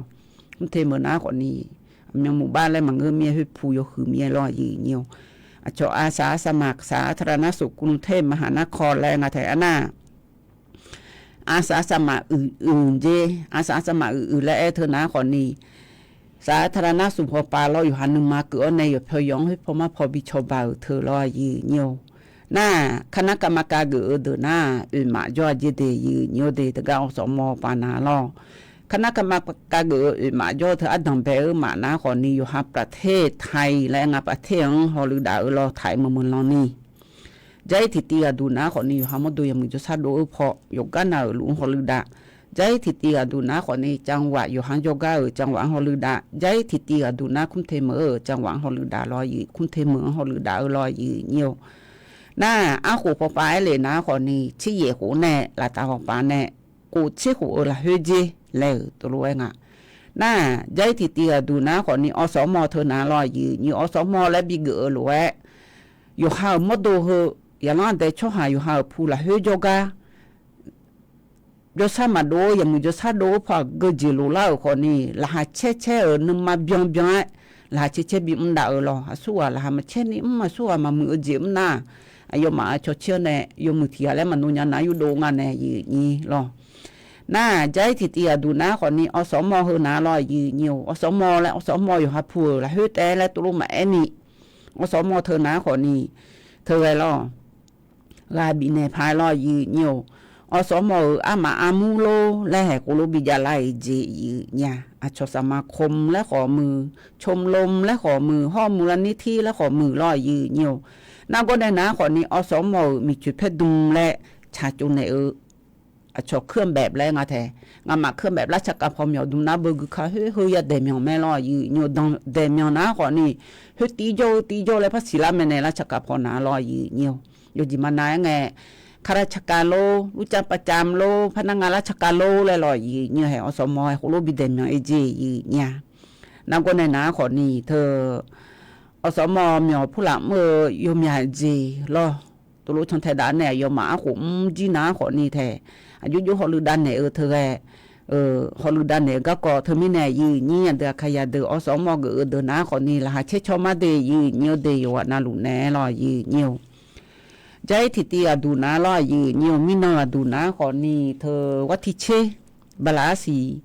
Kumr te meuq nar khawfni aqmyan หมู่บ้าน laer maqngeur mir-aer khoer pu yawhuiq mir-aer lawr, yif nyir-awr. Aqcawq อาสาสมัครสาธารณสุขกรุงเทพมหานคร laer nga tae, arnav arsaq arsaq maf uiq uiq jer, arsaq arsaq maf uiq uiq laer aer teu nar khawfni, saqtaq nar smq paw pav lawr, yawqha nuima keuv-awr nae yawqpaw yawq-anr khoer paw mar paw bi cawba-euq teu lawr, yif nyir-awr. Nar, คณะกรรมการ geuf-eu deuq nar, oeqmaf jawr-a jer de, yif nyir-awr de. Teugar awrsawq mawr pav nar lawr, คณะกรรมการ geuf-eu oeqmaf jawr-eu teu ardanq bae-eu maf nar khawfni, yawqha ประเทศไทย laer nga, ประเทศ-anr hawluiv daf-eu lawr, taq-iq meuq meuq lan ni. Jair tiqtiv ghaqduq nar khawfni, yawqha mawrdo yamuiq jawrshar dov-eu paw, yawqgar nav-euq luf-anr hawluiv daf. Jair tiqtiv ghaqduq nar khawfni จังหวัด yawqha-anr jawrgar-euq จังหวัด-anr hawluiv dav. Jair tiqtiv ghaqduq nar กรุงเทพ meuq-eu จังหวัด-anr hawluiv dav lawr, กรุงเทพ meuq-anr hawluiv dav-eu lawr yir nyir-or. Nar-aq, arkhof pawpav aer le nar khawfni tser yaef khof nae laftav pawpav nae khof tser khof-eu lafkhoer jer laer-euq tov lof-aer nga. Nar-aq, Jair tiqtiv ghaqduq nar khawfni อสม. teu nar lawr yir nyir-or, อสม. laer bigeuf-eu lof-aer yawqha-euq mawrdo heu, yaqlanr aqdae tsawrhaq yawqha-euq pu lafkhoer jawrgar jawrshar maqdov-eu yaqmuiq jawrshar dov-eu pawghaq geujeq lof lar-euq khawfni, laqkhaq caer caer-euq nuima byan byan-aer, laqkhaq caer caer bimr dav-eu lawr. Aqsurghaq laqkhaq maqcaer ni mr, aqsurghaq maqmuiq-eu jeq mr nar, aqyawfmaf-euq cawq caer-awr nae yawmuiq tiq ghaq laer maqnov nya nar yurdov nga nae yir nyir lawr. Nar-aq, Jair tiqtiv ghaqduq nar khawfni อสม. heu nar lawr yir nyir-or, อสม. laer อสม. yawqha pu-euq lafkhoer taef laer tov lof maqaer ni, อสม. teu nar khawfni teu ghae lawr. Ghaq bifnaeq paq lawr yir nyir-or, อสม. euq armaf armur lor laer haeq khof lof bi jav lar-iq jeq yir nyir-a. Aqcawq สมาคม laer khawf muiq, ชมรม laer khawf muiq, hawr muiq lar nir tir laer khawf muiq lawr yir nyir-or. Nargawr nae nar khawfni อสม. euq miqcoeq paer dm laer tsaqtsov naeq-eu aqcawq เครื่องแบบ laer nga tae. Ngamaf เครื่องแบบ lar tsaqkav paw myawq dm nar beu gui ka khoer heu yadaeq myanq mae lawr yir nyir-or, danqdaeq myanq nar khawfni khoer tiv jawr-eu tiv jawr laer par siqlar mae nae lar tsaqkav paw nar lawr yir nyir-or. Yawjeq maqnav-aer ngae, kar lar tsaqkav lor, lurcav pavcav lor, par nar nga lar tsaqkav lor laer lawr yir nyir-or, haeq อสม. haeq khof lof bi daeq myanq-ir jeq yir nyir-a. Nargawr nae nar khawfni teu อสม. myawq purlaf mr-eu yawmyaq jeq lawr. Tov lof cantae dav nae aqyawfmaf arkhof mr jir nar khawfni tae, aqjox jox hawluiv dav naeq-eu teu ghae, hawluiv dav naeq-eu garkawv teumirnae yir nyir aqdui aqkaq yadeuq อสม. geuf-eu deuq nar khawfni laqkhaq caer caw mar de yir nyir-or de yawqghaq navluf naeq-aer lawr yir nyir-or. Jair tiqtiv ghaqduq nar lawr yir nyir-or, mirnan ghaqduq nar khawfni teu วันที่เจ็ด bala arsiq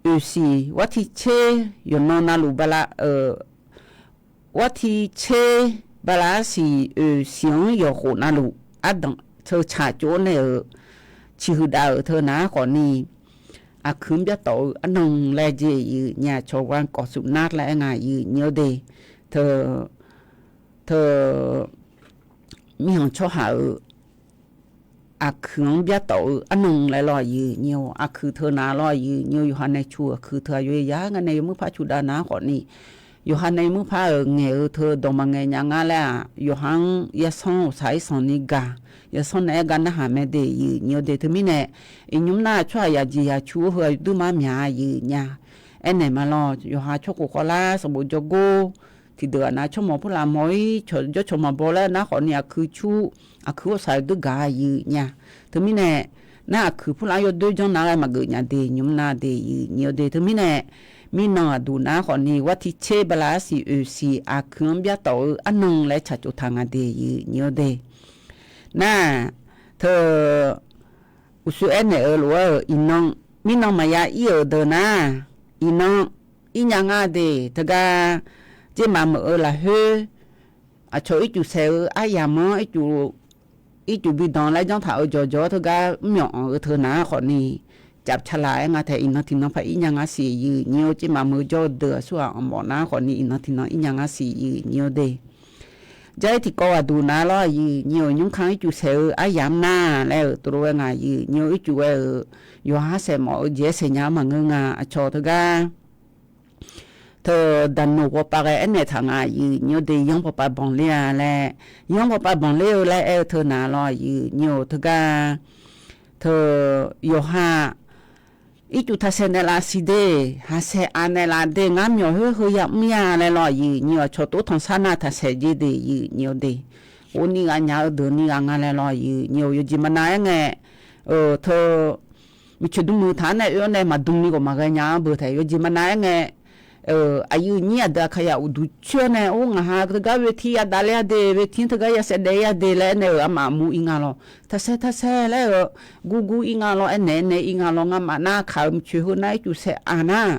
oeqsiq วันที่เจ็ด yawqnan navluf bala, วันที่เจ็ด bala arsiq oeqsiq-anr yawqkhof navluf ardanq teu tsaqtsov-aer nae-euq ciqhuiq dav-euq teu nar khawfni aqkuiq-anr byartawf-eu arnan laer jeq yir nyir-a, cawqghanr kawf suf nar laer aer nga yir nyir-or de. Teu, teu mirkhanq tsawrhaq-euq aqkuiq-anr byartawf-eu arnan laer lawr yir nyir-or, aqkuiq teu nar lawr yir nyir-or, yawqha nae cu aqkuiq teu aqyawf-aer yar ngae nae yawmuir par cu dav nar khawfni, yawqha nae yawmuir par-euq ngaeq-eu teu dawq maqngaeq nya nga laer-aq, yawqha-anr yarsanr-euq saq-ir sanq ni gaq, yarsanr nae aer gar narhaq mae de yir nyir-or de. Teumirnae iqnymr nar tsawrhaq yaqjeq yaqcu-eu heu aqyawf duimar myaq yir nyir-a. Aernaeq ma lawr, yawqha tsawrkhof khawvlar sanqbof jawrgor tiqdeuq-aq nar tsawrmawq purlaf mawq-ir cawqjawr cawq maqbaw laer nar khawfni aqkuiq cu, aqkuiq-or saq-eu duir gaq yir nyir-a. Teumirnae nar aqkuiq purlaf-anr yawdoer janr nar ghae maqgeuf nya de, nymr nar de yir nyir-or de. Teumirnae mirnan ghaqduq nar khawfni วันที่เจ็ด bala arsiq oeqsiq aqkuiq-anr byartawf-eu arnan laer tsaqtsov taq nga de yir nyir-or de. Nar teu uqshoe aernaeq-eu lof-aer-euq iqnan, mirnan maqya ir-euq deuq nar, iqnan ir nya nga de. Teugar dzer maqmeuq-eu lafkhoer aqcawq ircuf saeq-eu aryamq-anr ircuf, ircuf bi danq laer janr taq-euq jawqjawq-awr teugar mr myawq anq-eu teu nar khawfni, caf cala-aer nga tae iqnan tiqnan par ir nya ngar siq yir nyir-or, dzer maqmeuq jawr-eu deuq aqsurghaq anq mawf nar khawfni iqnan tiqnan ir nya ngar siq yir nyir-or de. Jair tiqkawv ghaqduq nar lawr yir nyir-or, nymrkanr ircuf saeq-eu aryamq nar laer-euq tov lof-aer nga yir nyir-or, ircuf ghae-euq yawqha saeq mawf-eu jeq-aer saeq nya-anr maqngeur nga. Aqcawq teugar teu daqnoq pawpav ghae aernaeq taq nga yir nyir-or de, yanr pawpav banqler-a laer, yanr pawpav banqler-eu laer aer-eu teu nar lawr yir nyir-or, teugar teu yawqha ircuf taqsaeq naeqlaf siq de, haqsaeq aq naeqlaf de, ngar myawq khoer heuya mr ya laer lawr yir nyir-or, aqcawq tov tanqsar nar taqsaeq jer de yir nyir-or de. Ghofni ghaq nya-eu deuq ni ghaq nga laer lawr yir nyir-or, yawjeq maqnav-aer ngae, teu miqcoeq dm muiq taq-anr nae oe-awr nae maqdm ni ghawq maqghae nya-anr beu taef, yawjeq maqnav-aer ngae, aqyuif nyir aqdui aqkaqyaq uqduq coer-awr nae, or ngaq ha teugar เวที yadav ler-a de, เวที teugar ya saevdaev-ir-a de laer aernaeq-euq armaf mur ir nga lawr, taqsaeq taqsaeq laer-euq gurgur ir nga lawr, aernaeq aernaeq ir nga lawr, ngamaf nar aqkaq-euq miqcoeq heu nar ircuf saeq aq nar,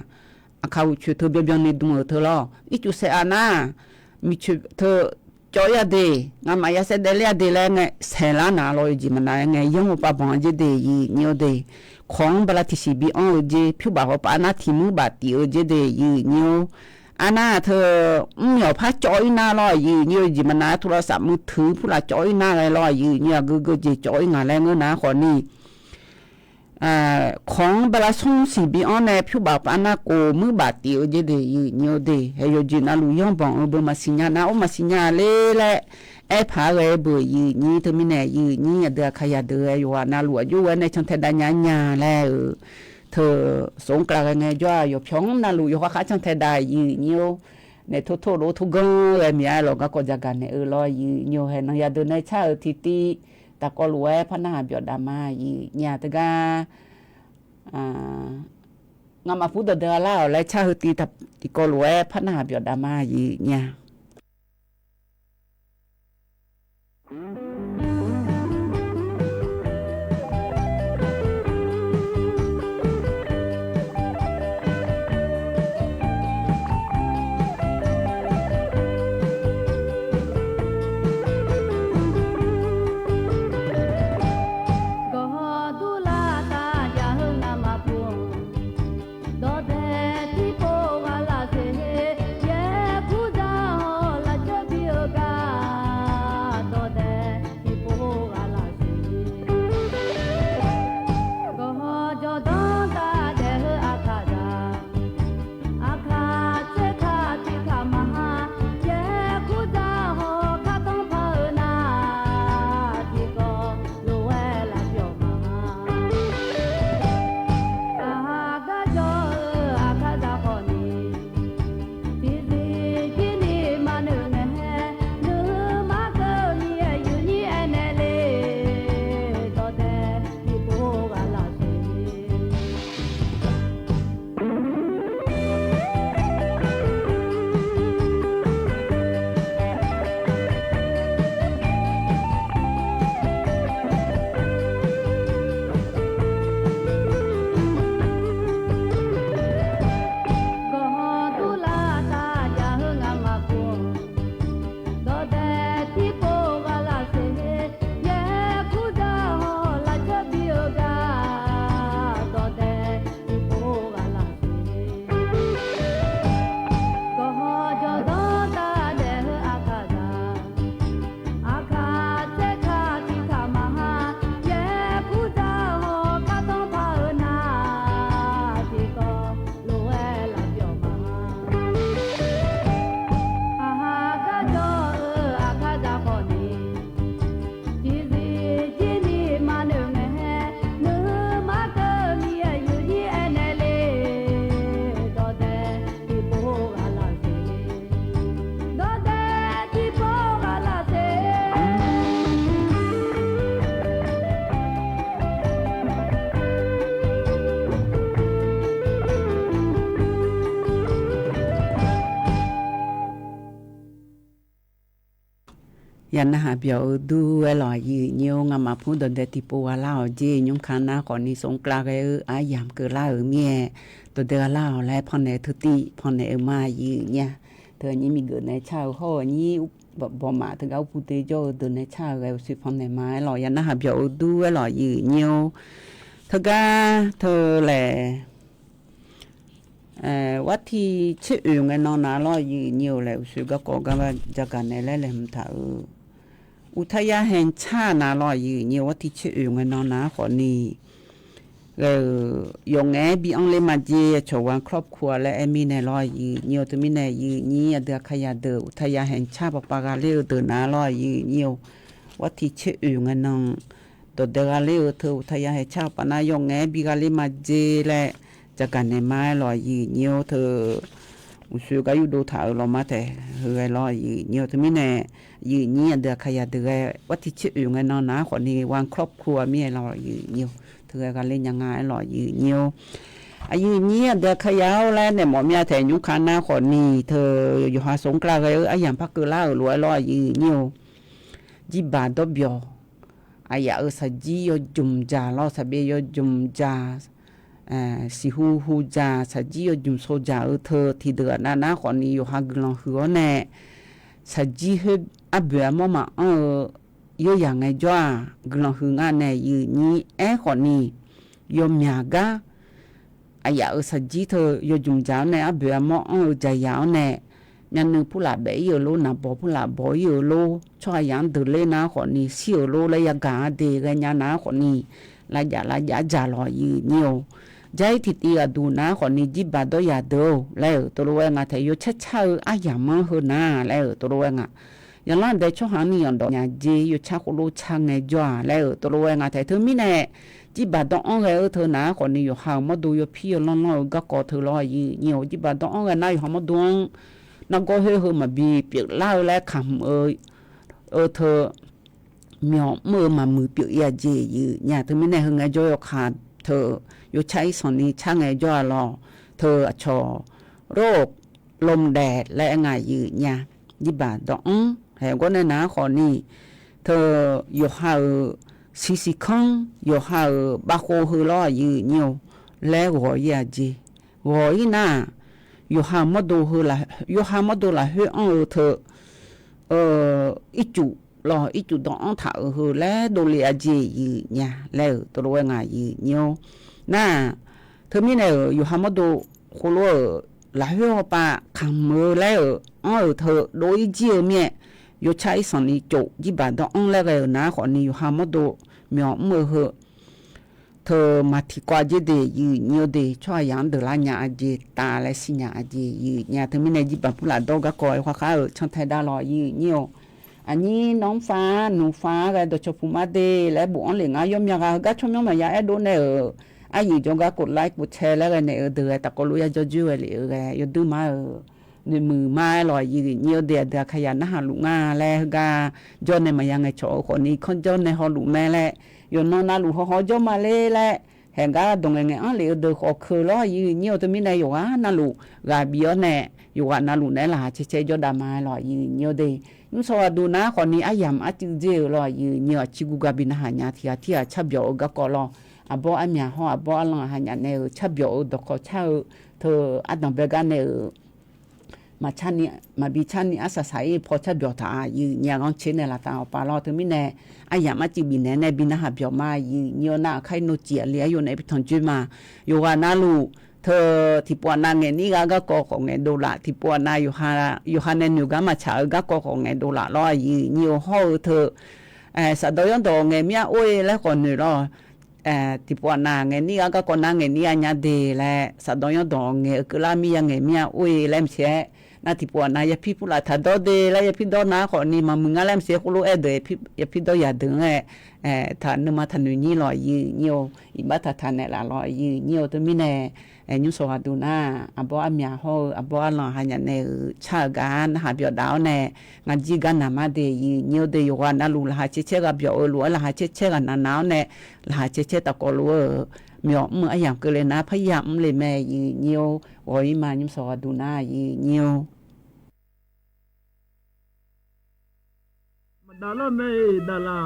aqkaq uqcoeq teu byanbyan ni dm-euq teu lawr, ircuf saeq aq nar, miqcoeq teu cawv-ir-a de, ngamaf ya saevdaev ler-a de laer ngae saeqlar nar lawr, yawjeq maqnav-aer ngae yanr pawpav banq-eu jer de yir nyir-or de. Kawq-anr bala tiqsiq bi anr-eu jer, pyur baf pawpav nar tiq mur baf tif-eu jer de yir nyir-or. Arnar teu mr myawq par cawv-ir nar lawr yir nyir-or, yawjeq maqnav-aer โทรศัพท์มือถือ purlaf cawv-ir nar ghae lawr yir nyir-or, aqgeu geu jeq cawv-ir ngaq laer ngeur nar khawfni Kawq-anr bala smr siq bi-anr nae pyur baf pav nar kov muir baf tif-eu jeq de, yif nyi-eu de, hae yawqjeq navluf yanrbanq-eu beu maqsiq nya nar-or maqsiq nya ler laer aerpaq-aer ghae-eu beuq yif nyi. Teumirnae yif nyi aqdui aqkaq yadeuq-aer yawqghaq navluf aqjox ghae nae cantae dav nya nya laer-euq teu, soq-anr kavlav ghae ngaejawr-aq, yawqpyawq-anr navluf yawqha khar cantae dav yif nyi-or. Naef tor tor lof-aer torganr ghae miq-aer lawq garkawv jagaq naeq-eu lawr yif nyi-or. Haeq nan yadeuq nae car-euq tiqtiv taqkawv lof-aer par narhaq byawf dav ma yif nyi-a teugar. Ngamaf pur dawqdae gha lar-awq laer car heu tiqtiv tiqkawv lof-aer par narhaq byawf dav ma yif nyi-a. Gawqhaw durlar taf jav-eu ngamaf pur-anr, dawqdae tiqpov ghaq lafseuq-e, yaerkurzaq hawq lafceuv bi-eu gar, dawqdae tiqpov ghaq lafseuq-e, gawqhaw jawrdanr taf daef-eu aqkaq zaq, aqkaq tsaerkaq tiqkaq maqha, yaerkurzaq hawq kartanr paq-eu nar, tiqkawv lof-aer laf pyawq maqha. Aqha garjawr-eu aqkaq zaq khawf ni, tiqzir jir ni maqnoeq ngae, nuima keuvni-aer yuf nyir aernaeq le, dawqdae tiqpov ghaq lafseuq-e. Gawqhaw durlar taf jav-eu ngamaf pur-anr, dawqdae tiqpov ghaq lafseuq-e, yaerkurzaq hawq lafceuv bi-eu gar, dawqdae tiqpov ghaq lafseuq-e, gawqhaw jawrdanr taf daef-eu aqkaq zaq, aqkaq tsaerkaq tiqkaq maqha, yaerkurzaq hawq kartanr paq-eu nar, tiqkawv lof-aer laf pyawq maqha. Aqha garjawr-eu aqkaq zaq khawf ni, tiqzir jir ni maqnoeq ngae, nuima keuvni-aer yuf nyir aernaeq le, dawqdae tiqpov ghaq lafseuq-e, dawqdae tiqpov ghaq lafseuq-e. Yaq narhaq byawq-eu dur-aer lawq yif nyi-or. Ngamaf pur dawqdae tiqpov gha lar-awq jeq nymr ka nar khawf ni, soq-anr kavlav ghae-eu aryamq keuvlar-euq mir-aer, dawqdae gha lar-awq laer pannaeq-eu teutiv pannaeq-eu ma yif nyi-a. Teu nyir miqgeuf nae car-eu hawr-eu nyir bawmaf teugar urpu de jawr-eu deuq nae car-eu ghae uqshoe pannaeq ma-aer lawq. Yaq narhaq byawq-eu dur-aer lawq yif nyi-or. Teugar teu laeq, wartiq tser oeq ngae nan na lawr yif nyi-or laeq uqshoe garkawv gar jagaq nae laer laeqhmq taq-euq uqtaya haeq car na lawr yif nyi-or. Wartiq tser oeq ngae nan na-ar khawf ni ghae-euq yawf ngaef-aer bi anr ler ma jer, aqcawq wan ครอบครัว laer aer mirnae lawr yif nyi-or. Teumirnae yif nyi aqdui aqkaq yadeuq uqtaya haeq car paqpav gha ler-eu deuq na lawr yif nyi-or. Wartiq tser oeq ngae nan dawqdae gha ler-eu teu uqtaya haeq car paq nar yawf ngaef-aer bi gha ler ma jer laer jagaq naeq ma-aer lawq yif nyi-or. Teu uqshoe gar yurdov taq-euq lawq ma taeq heu ghae lawr yif nyi-or. Teumirnae yif nyi aqdui aqkaq yadeuq ghae wartiq tser oeq ngae nan na-ar khawf ni wan ครอบครัว mir-aer lawq yif nyi-or. Teu ghae gha ler nya nga-aer lawq yif nyi-or. Aqyuif nyir aqdui aqkaq ya-or laer naeq mawf mir-a taeq nymr ka nar khawf ni teu yawqha soq-anr kavlav ghae-eu aryamq par keuvlar-euq lof-aer lawr yif nyi-or. Jirbaq dawrbyawq aqyaf-euq saqjir yawjmq dzaq lawr, saqbyav yawjmq dzaq, siqhu hu dzaq, saqjir yawjmq sov dzaq-eu teu tiqdeuq aqnav nar khawf ni yawqha guiqlanq huiq-awr nae, saqjir khoer arboeq armawr maqanr-eu yawyaq ngaejawr-aq guiqlanq huiq nga nae yif nyir aer khawf ni, yawmyaq gar aqyaf-euq saqjir teu yawjmq dzaq-awr nae arboeq armawr anr-eu dzaqyaq-awr nae, myavnuiv purlaf baef ir-euq lor, naqbawq purlaf bawq ir-euq lor, tsawrhaq yaq-anr deuq ler nar khawf ni shir-euq lor laer yagaq-a de ghaenya nar khawf ni, lavjaf lavjaf-aer dzaq lawq, aqyuif nyir-or. Jar-ir tiqtiv ghaqduq nar khawfni jirbaq dawr yadeuq-or laer-euq tov lof-aer nga taef, yawcar car-eu aryamq-anr heu nar laer-euq tov lof-aer nga. Yaqlanr dae tsawrhaq-anr ni yanqdawq nya jeq yawcar khoerlof car ngaejawr-aq laer-euq tov lof-aer nga taef. Teumirnae jirbaq dawr-anr ghae-eu teu nar khawfni yawqha-euq mawrdo yawpir yawlanr lanr-eu garkawv teu lawr, aqyuif nyir-or. Jirbaq dawr-anr ghae nar yawqha mawrdo-anr nargawr khoer heu maqbi pyeuflar-eu laer kamq-eu, eu teu myawq mr-eu maqmuiq pyeuf-ir-a jeq, aqyuif nyir-aq. Teumirnae heu ngaejawr yawkaq teu yawcar-ir sanqni car ngaejawr-a lawq. Teu aqcawq โรคลมแดด laer-aer nga, aqyuif nyir-aq. Jirbaq dawr-anr haeq gawr nae nar khawfni teu yawqha-euq siqsiq kanr, yawqha-euq bavkhov heu lawr, aqyuif nyir-or, laer ghawq-ir-a jeq. Ghawq-ir nar-aq, yawqha mawrdo heu, yawqha mawrdo lafkhoer anr-eu teu ircuf lawq, ircuf dawq-anr taq-euq heu laer dovle-a jeq, aqyuif nyir-aq laer-euq tov lof-aer nga, aqyuif nyir-or. Nar-aq, teumirnae-euq yawqha mawrdo khoerlof-euq lafkhoer hawpav kamq-eu laer-euq anr-euq teu dov-ir jir-eu mir-aer, yawcar-ir sanqni cof jirbaq dawr-anr laer ghae-euq nar khawfni yawqha mawrdo myawq mr-eu heu teu maqtiq kawv-a jeq de, aqyuif nyir-or de. Tsawrhaqzaq-anr deuq lar nya-a jeq taf laer siqnya-a jeq, aqyuif nyir-aq. Teumirnae jirbaq purlaf dawr garkawv-aer khar khar-euq cantae dav lawq, aqyuif nyir-or. Aqnyir nawr-anr fav-ar nuq fav-ar ghae dawqcawq puq mar de laer bofanr lef ngar yawmya ghaq heugar tsawrmyanr maqya aerdov nae-euq aryaeq jawrgar กดไลค์ กดแชร์ laer ghae naeq-eu deuq ghae tafkawv lof-aer ya jawrjoer ghae lef-eu ghae yawduir mar-euq noeqmuiq mar-aer lawq, aqyuif nyir-or de. Aqdui aqkaqyaq narhaq luf nga laer heugar jawr nae maqya ngaeqcawq-eu khawfni kanr jawr nae hawluf mae laer, yawqnan navluf hawhaw jawr ma ler laer, haeq gar dawq ngaeq ngaeq-anr lef-eu deuq khawf keuq lawr, aqyuif nyir-or. Teumirnae yawqghaq navluf ghaq bif-awr nae, yawqghaq navluf naeq-aer laqkhaq caer caer jawrdav ma-aer lawq, aqyuif nyir-or de. Nymrsaw ghaqduq nar khawfni aryamq arcuiv dzer-euq lawr, aqyuif nyir-or. Aqcir guv gar bi narhaq nya tiq ghaq tirghaq carbyawf-eu garkawv lawr. Aqbawr armyaq hawr aqbawr arlan aqha nyaf nae-euq carbyawf-eu dawqkawq car-eu teu ardanq bae gar nae-euq maqcarni, maqbi carni arsaq saq-ir paw carbyawf taq-a, aqyuif nyir-aq. Ghanrcaer nae laftav awqpav lawr. Teumirnae aryamq arcuiv bifnaeq nae bi narhaq byawq ma, aqyuif nyir-or. Nar-aq, kar-ir nawr ciq aqli aryov nae bi tanqjoer ma. Yawqghaq navluf teu tiqpov aqnav ngaeq nir ghaq garkawv khawf ngaeq dovlaf, tiqpov aqnav yawqha nae noeq gar maqtsaq-eu garkawv khawf ngaeq dovlaf lawr, aqyuif nyir-or. Hawr-eu teu saqdawq yanrdawq ngaeq mir-a or-e laer khawf noeq lawr. Tiqpov aqnav ngaeq nir ghaq garkawv nar ngaeq nir ghaq nya de laer, saqdawq yanrdawq ngaeq-eu keuvlar mir ya ngaeq mir-a or-e laer maqtser-aer, nar tiqpov aqnav yapir purlaf taq dawr de laer yapir dawr nar khawfni maqmuiq ngar laer maqtser khoerlof-aer deuq yapir dawr yadeuq-anr-aer, taq nuima taqnoeq nyir lawq, aqyuif nyir-or. Iqbax taqtaq naeqlaf lawq, aqyuif nyir-or. Teumirnae nymrsaw ghaqduq nar aqbawr armyaq hawr-eu aqbawr arlan aqha nyaf nae-euq car-euq gar narhaq byawf daf-awr nae, ngar jir gar naq mar de, aqyuif nyir-or de. Yawqghaq navluf laqkhaq caer caer ghaq byawf-eu lof-aer laqkhaq caer caer ghaq naq naq-awr nae, laqkhaq caer caer tafkawv lof-eu myawq mr-eu aryamq keuvle nar parya mr le mae, aqyuif nyir-or. Ghawq-ir ma, nymrsaw ghaqduq nar, aqyuif nyir-or. Maqdaq lawr mae, daqlaf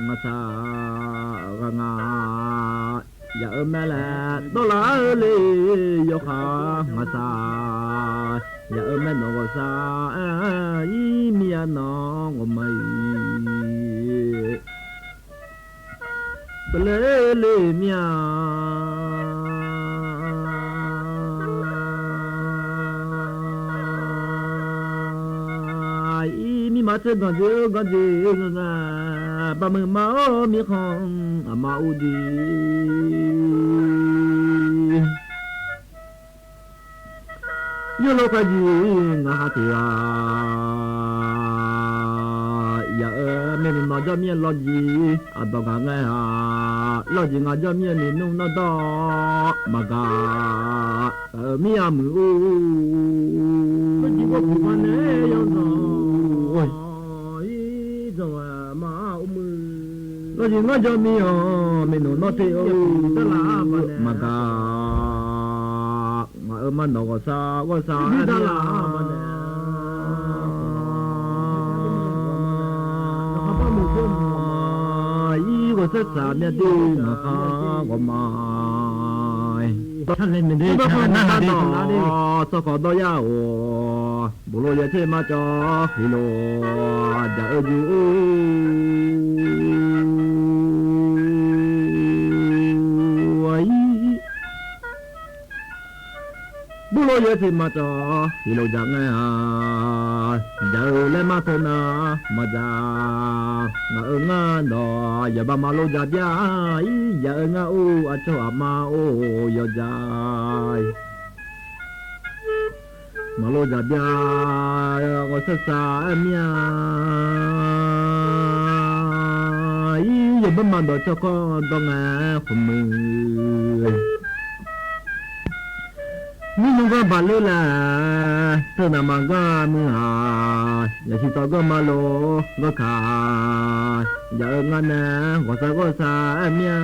ngaqshaq ghaq nga. Yaq-eu mae laer dawrlaf-eu le, yawkhav ngaqshaq. Yaq-eu mae nawq ghawqshaq, ir mir-a nawq ghawqmya-iq. Beuler le mir-a, ir mirma tser ganqdzer-eu ganqdzer-eu nga, baqmeuq ma-awr mirkhanq aqma urdir. Yawrlof khavjiq ngaq ha teq-a, yaq-eu maernmr nawq jawr mir-a lawrjiq aqdawq gaq ngae-a, lawrjiq ngaq jawr mir-a ni nmr nawr dawr maqgaq, taf-eu mir-a muiq-or. Lawrjiq gawr puq ma nae yawzanq, lawrjiq ngaq jawr mir-a maernmr nawr te-or, maqgaq. Ngaq-euq ma nawq ghawqshaq ghawqshaq-aer, ir ghawqshaq shaq myav dir ngaq khar ghawqma. Tsawrkawq dawr yar-awq, boflov yaw tser mar cawv helof jaq-eu jeq-or. Mrlof yawteq maqcawq tiqlof dzaq ngae-aq, dzaq-eu laer mar teu nar maqdzaq. Ngaq-euq ngar dawq yawqbav maqlof dzaq byav-ir, yaq-eu ngar or aqcawq aqma or yawdzaq. Maqlof dzaq byav ghawqshaq shaq-aer mir-a. Ir yawqbav maqdawq tsawrkawr dawr ngae khawf muiq. Mirnymr ganr baqler laer teu naq maqganr muiq-aq, yaqsiq tawv ganr maqlof ganr kaq. Yaq-eu ngar nae ghawqshaq ghawqshaq-aer mir-a.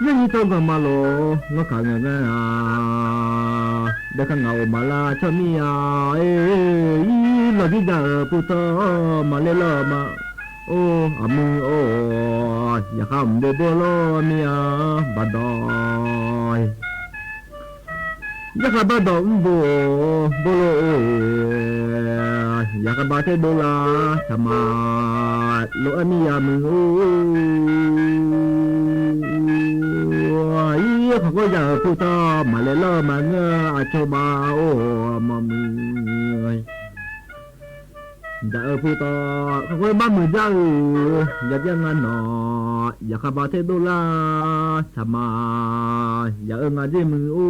Ir Yawnyir tawv ganq maqlof ngawr kaq ngae ngae-a. Dae kar ngaq-euq maqlar cawr mir-a. Ir lawqjir jaq-euq putawv maqler lawr ma. Or aqmuiq or, yaqkhaq mq de bor lawr mir-a. Baqdawq Yarkhaq bardawq mr bo, bor lof-or, yarkhaq ba ter dov lar, taqmaq lof-aer mir ya muiq-or. Ir khawf gawr ya-euq putawv maqlaeq lawr-eu maqngeur, aqcawq ba-or mawmuiq. Jaq-euq putawv khawf gawr barmuiq jar-euq, yajaer nga nawq, yarkhaq ba ter dov lar, taqmaq ya-eu nga jer muiq-or.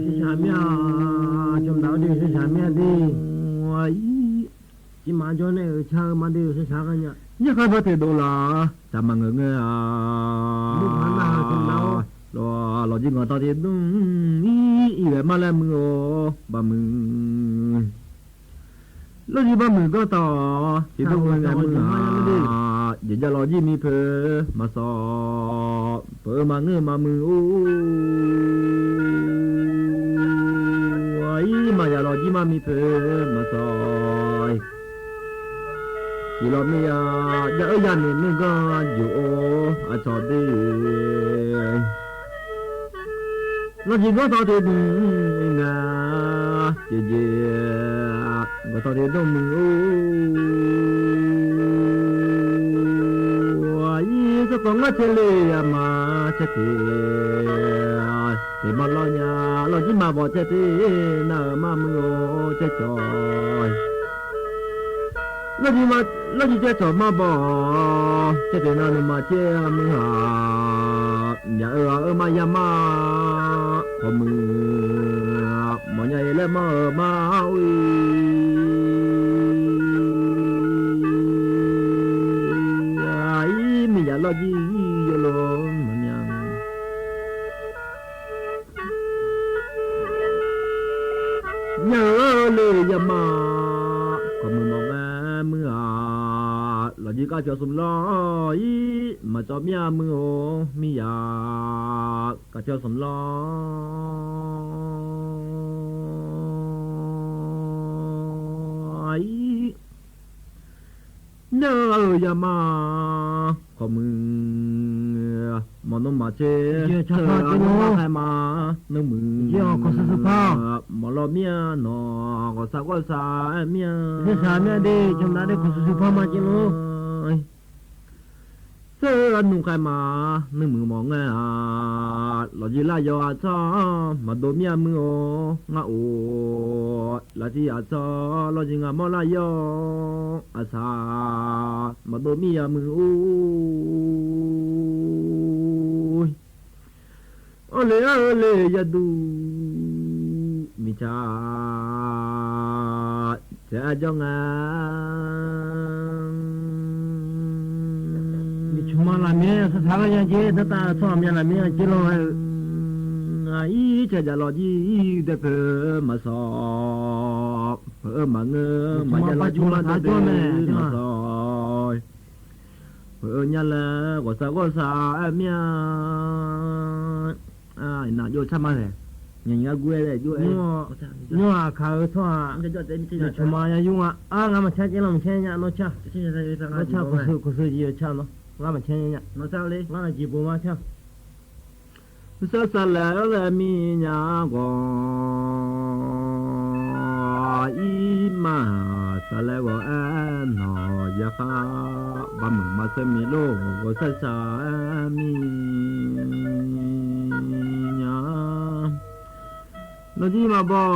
Shaqshaq mir-a, jawr daq-awr de shaqshaq mir-a de. Tirmaf jawr nae-euq car-eu ma de shaqshaq ghae nya. Yarkhaq ba ter dov lar, taqmaq ngeur ngeur-a. Lawqjir ganq tawv tiq dmr, ir ghae mar laer muiq-or, barmuiq. Lawqjir barmuiq ganr tawv tiq dmr ghae ngae muiq-a. Jeqjav lawqjir miqpoeq maqsawq, peuq-eu maqngeur maqmuiq-or. Ir maqya lawqjir mar miqpoeq maqsawq. Tiq lawq mir-a, jav-eu yanoeq nuiganr joq-or, aqcawq de. Lawqjir ganr tawv tiq dmr ngae, jeqjav ganr tawv tiq dmr muiq-or. Ir sawrtawv ngar caer le yama caer teq, teq ma lawr nya, lawqjir maqbawq caer teq, nar-euq mar muiq-or caer cawq. Lawqjir caer cawq marbawq, caer teq nar nuima caer muiq-a. Myaq-eu ghaq-eu mar ya mar, khawf muiq mawfnya-iq laer mar-euq mar-or. Ir miqyaq lawqjir yawlof maqmya. Myaq-eu le yama, khawf muiq mawf ngae muiq-a. Lawqjir kar pyawq smq lawr-ir, maqcawv mir-a muiq-or, miqyaq kar pyawq smq lawr-ir. Nar-euq yama, khawf muiq mawf nmr maqtser, teu-a nmr maqkhaer ma, nmr muiq mawf lawr mir-a nawq, ghawqshaq ghawqshaq-aer mir-a. Tser-a nmr khaer ma, nmr muiq mawf ngae-a. Lawqjir lar yawq aqtsawr maqdov mir-a muiq-or, ngar of laftiv aqtsawr lawqjir ngar mawr lar yawq aqsaq maqdov mir-a muiq-or. Awrle-aer le yaduq miqcaq taef-aer jawr nga. Miqcmq ma lafmyaer saqsaq-aer ya jer, dartav tsawrhaq myav lafmyaer-a jer lawr-aer-eu. Aqir caevdzaq lawqjir ir dae peuq-eu maqsawq, peuq-eu maqngeur, maqya lawqjir ma dawr deuq maqsawq. Peuq-eu nya laer ghawqshaq ghawqshaq-aer mir-a. Iqnan jov car ma taeq. Nyanyiq gar gur-aer laer jov-aer. Nymr-aq kaq-eu tsawrhaq miqcmq ma ya yur nga. Ar, ngar maqcar caer lar maqcar nya nawr car. Nawr car, kawqseu jeq yawcar nawr. Ngar maqcar nya nya. Ngar naqjeq bof ma car. Sar saqlaeq-aer laer mir nya ghawq, ir ma saqlaeq ghawq-aer nawq ya Aq, baqmuiq maqsaer miq lor, ghawqshaq shaq-aer mir nya. Nawqjir maqbaw,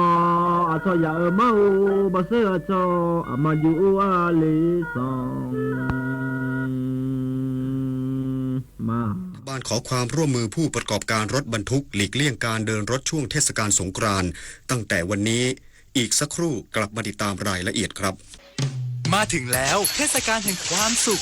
aqcawq yaf-euq mar-or, baqsaer aqcawq aqma juv-or, arle sanq ma. รัฐบาลขอความร่วมมือผู้ประกอบการรถบรรทุกหลีกเลี่ยงการเดินรถช่วงเทศกาลสงกรานต์ตั้งแต่วันนี้ อีกสักครู่กลับมาติดตามรายละเอียดครับ มาถึงแล้ว เทศกาลแห่งความสุข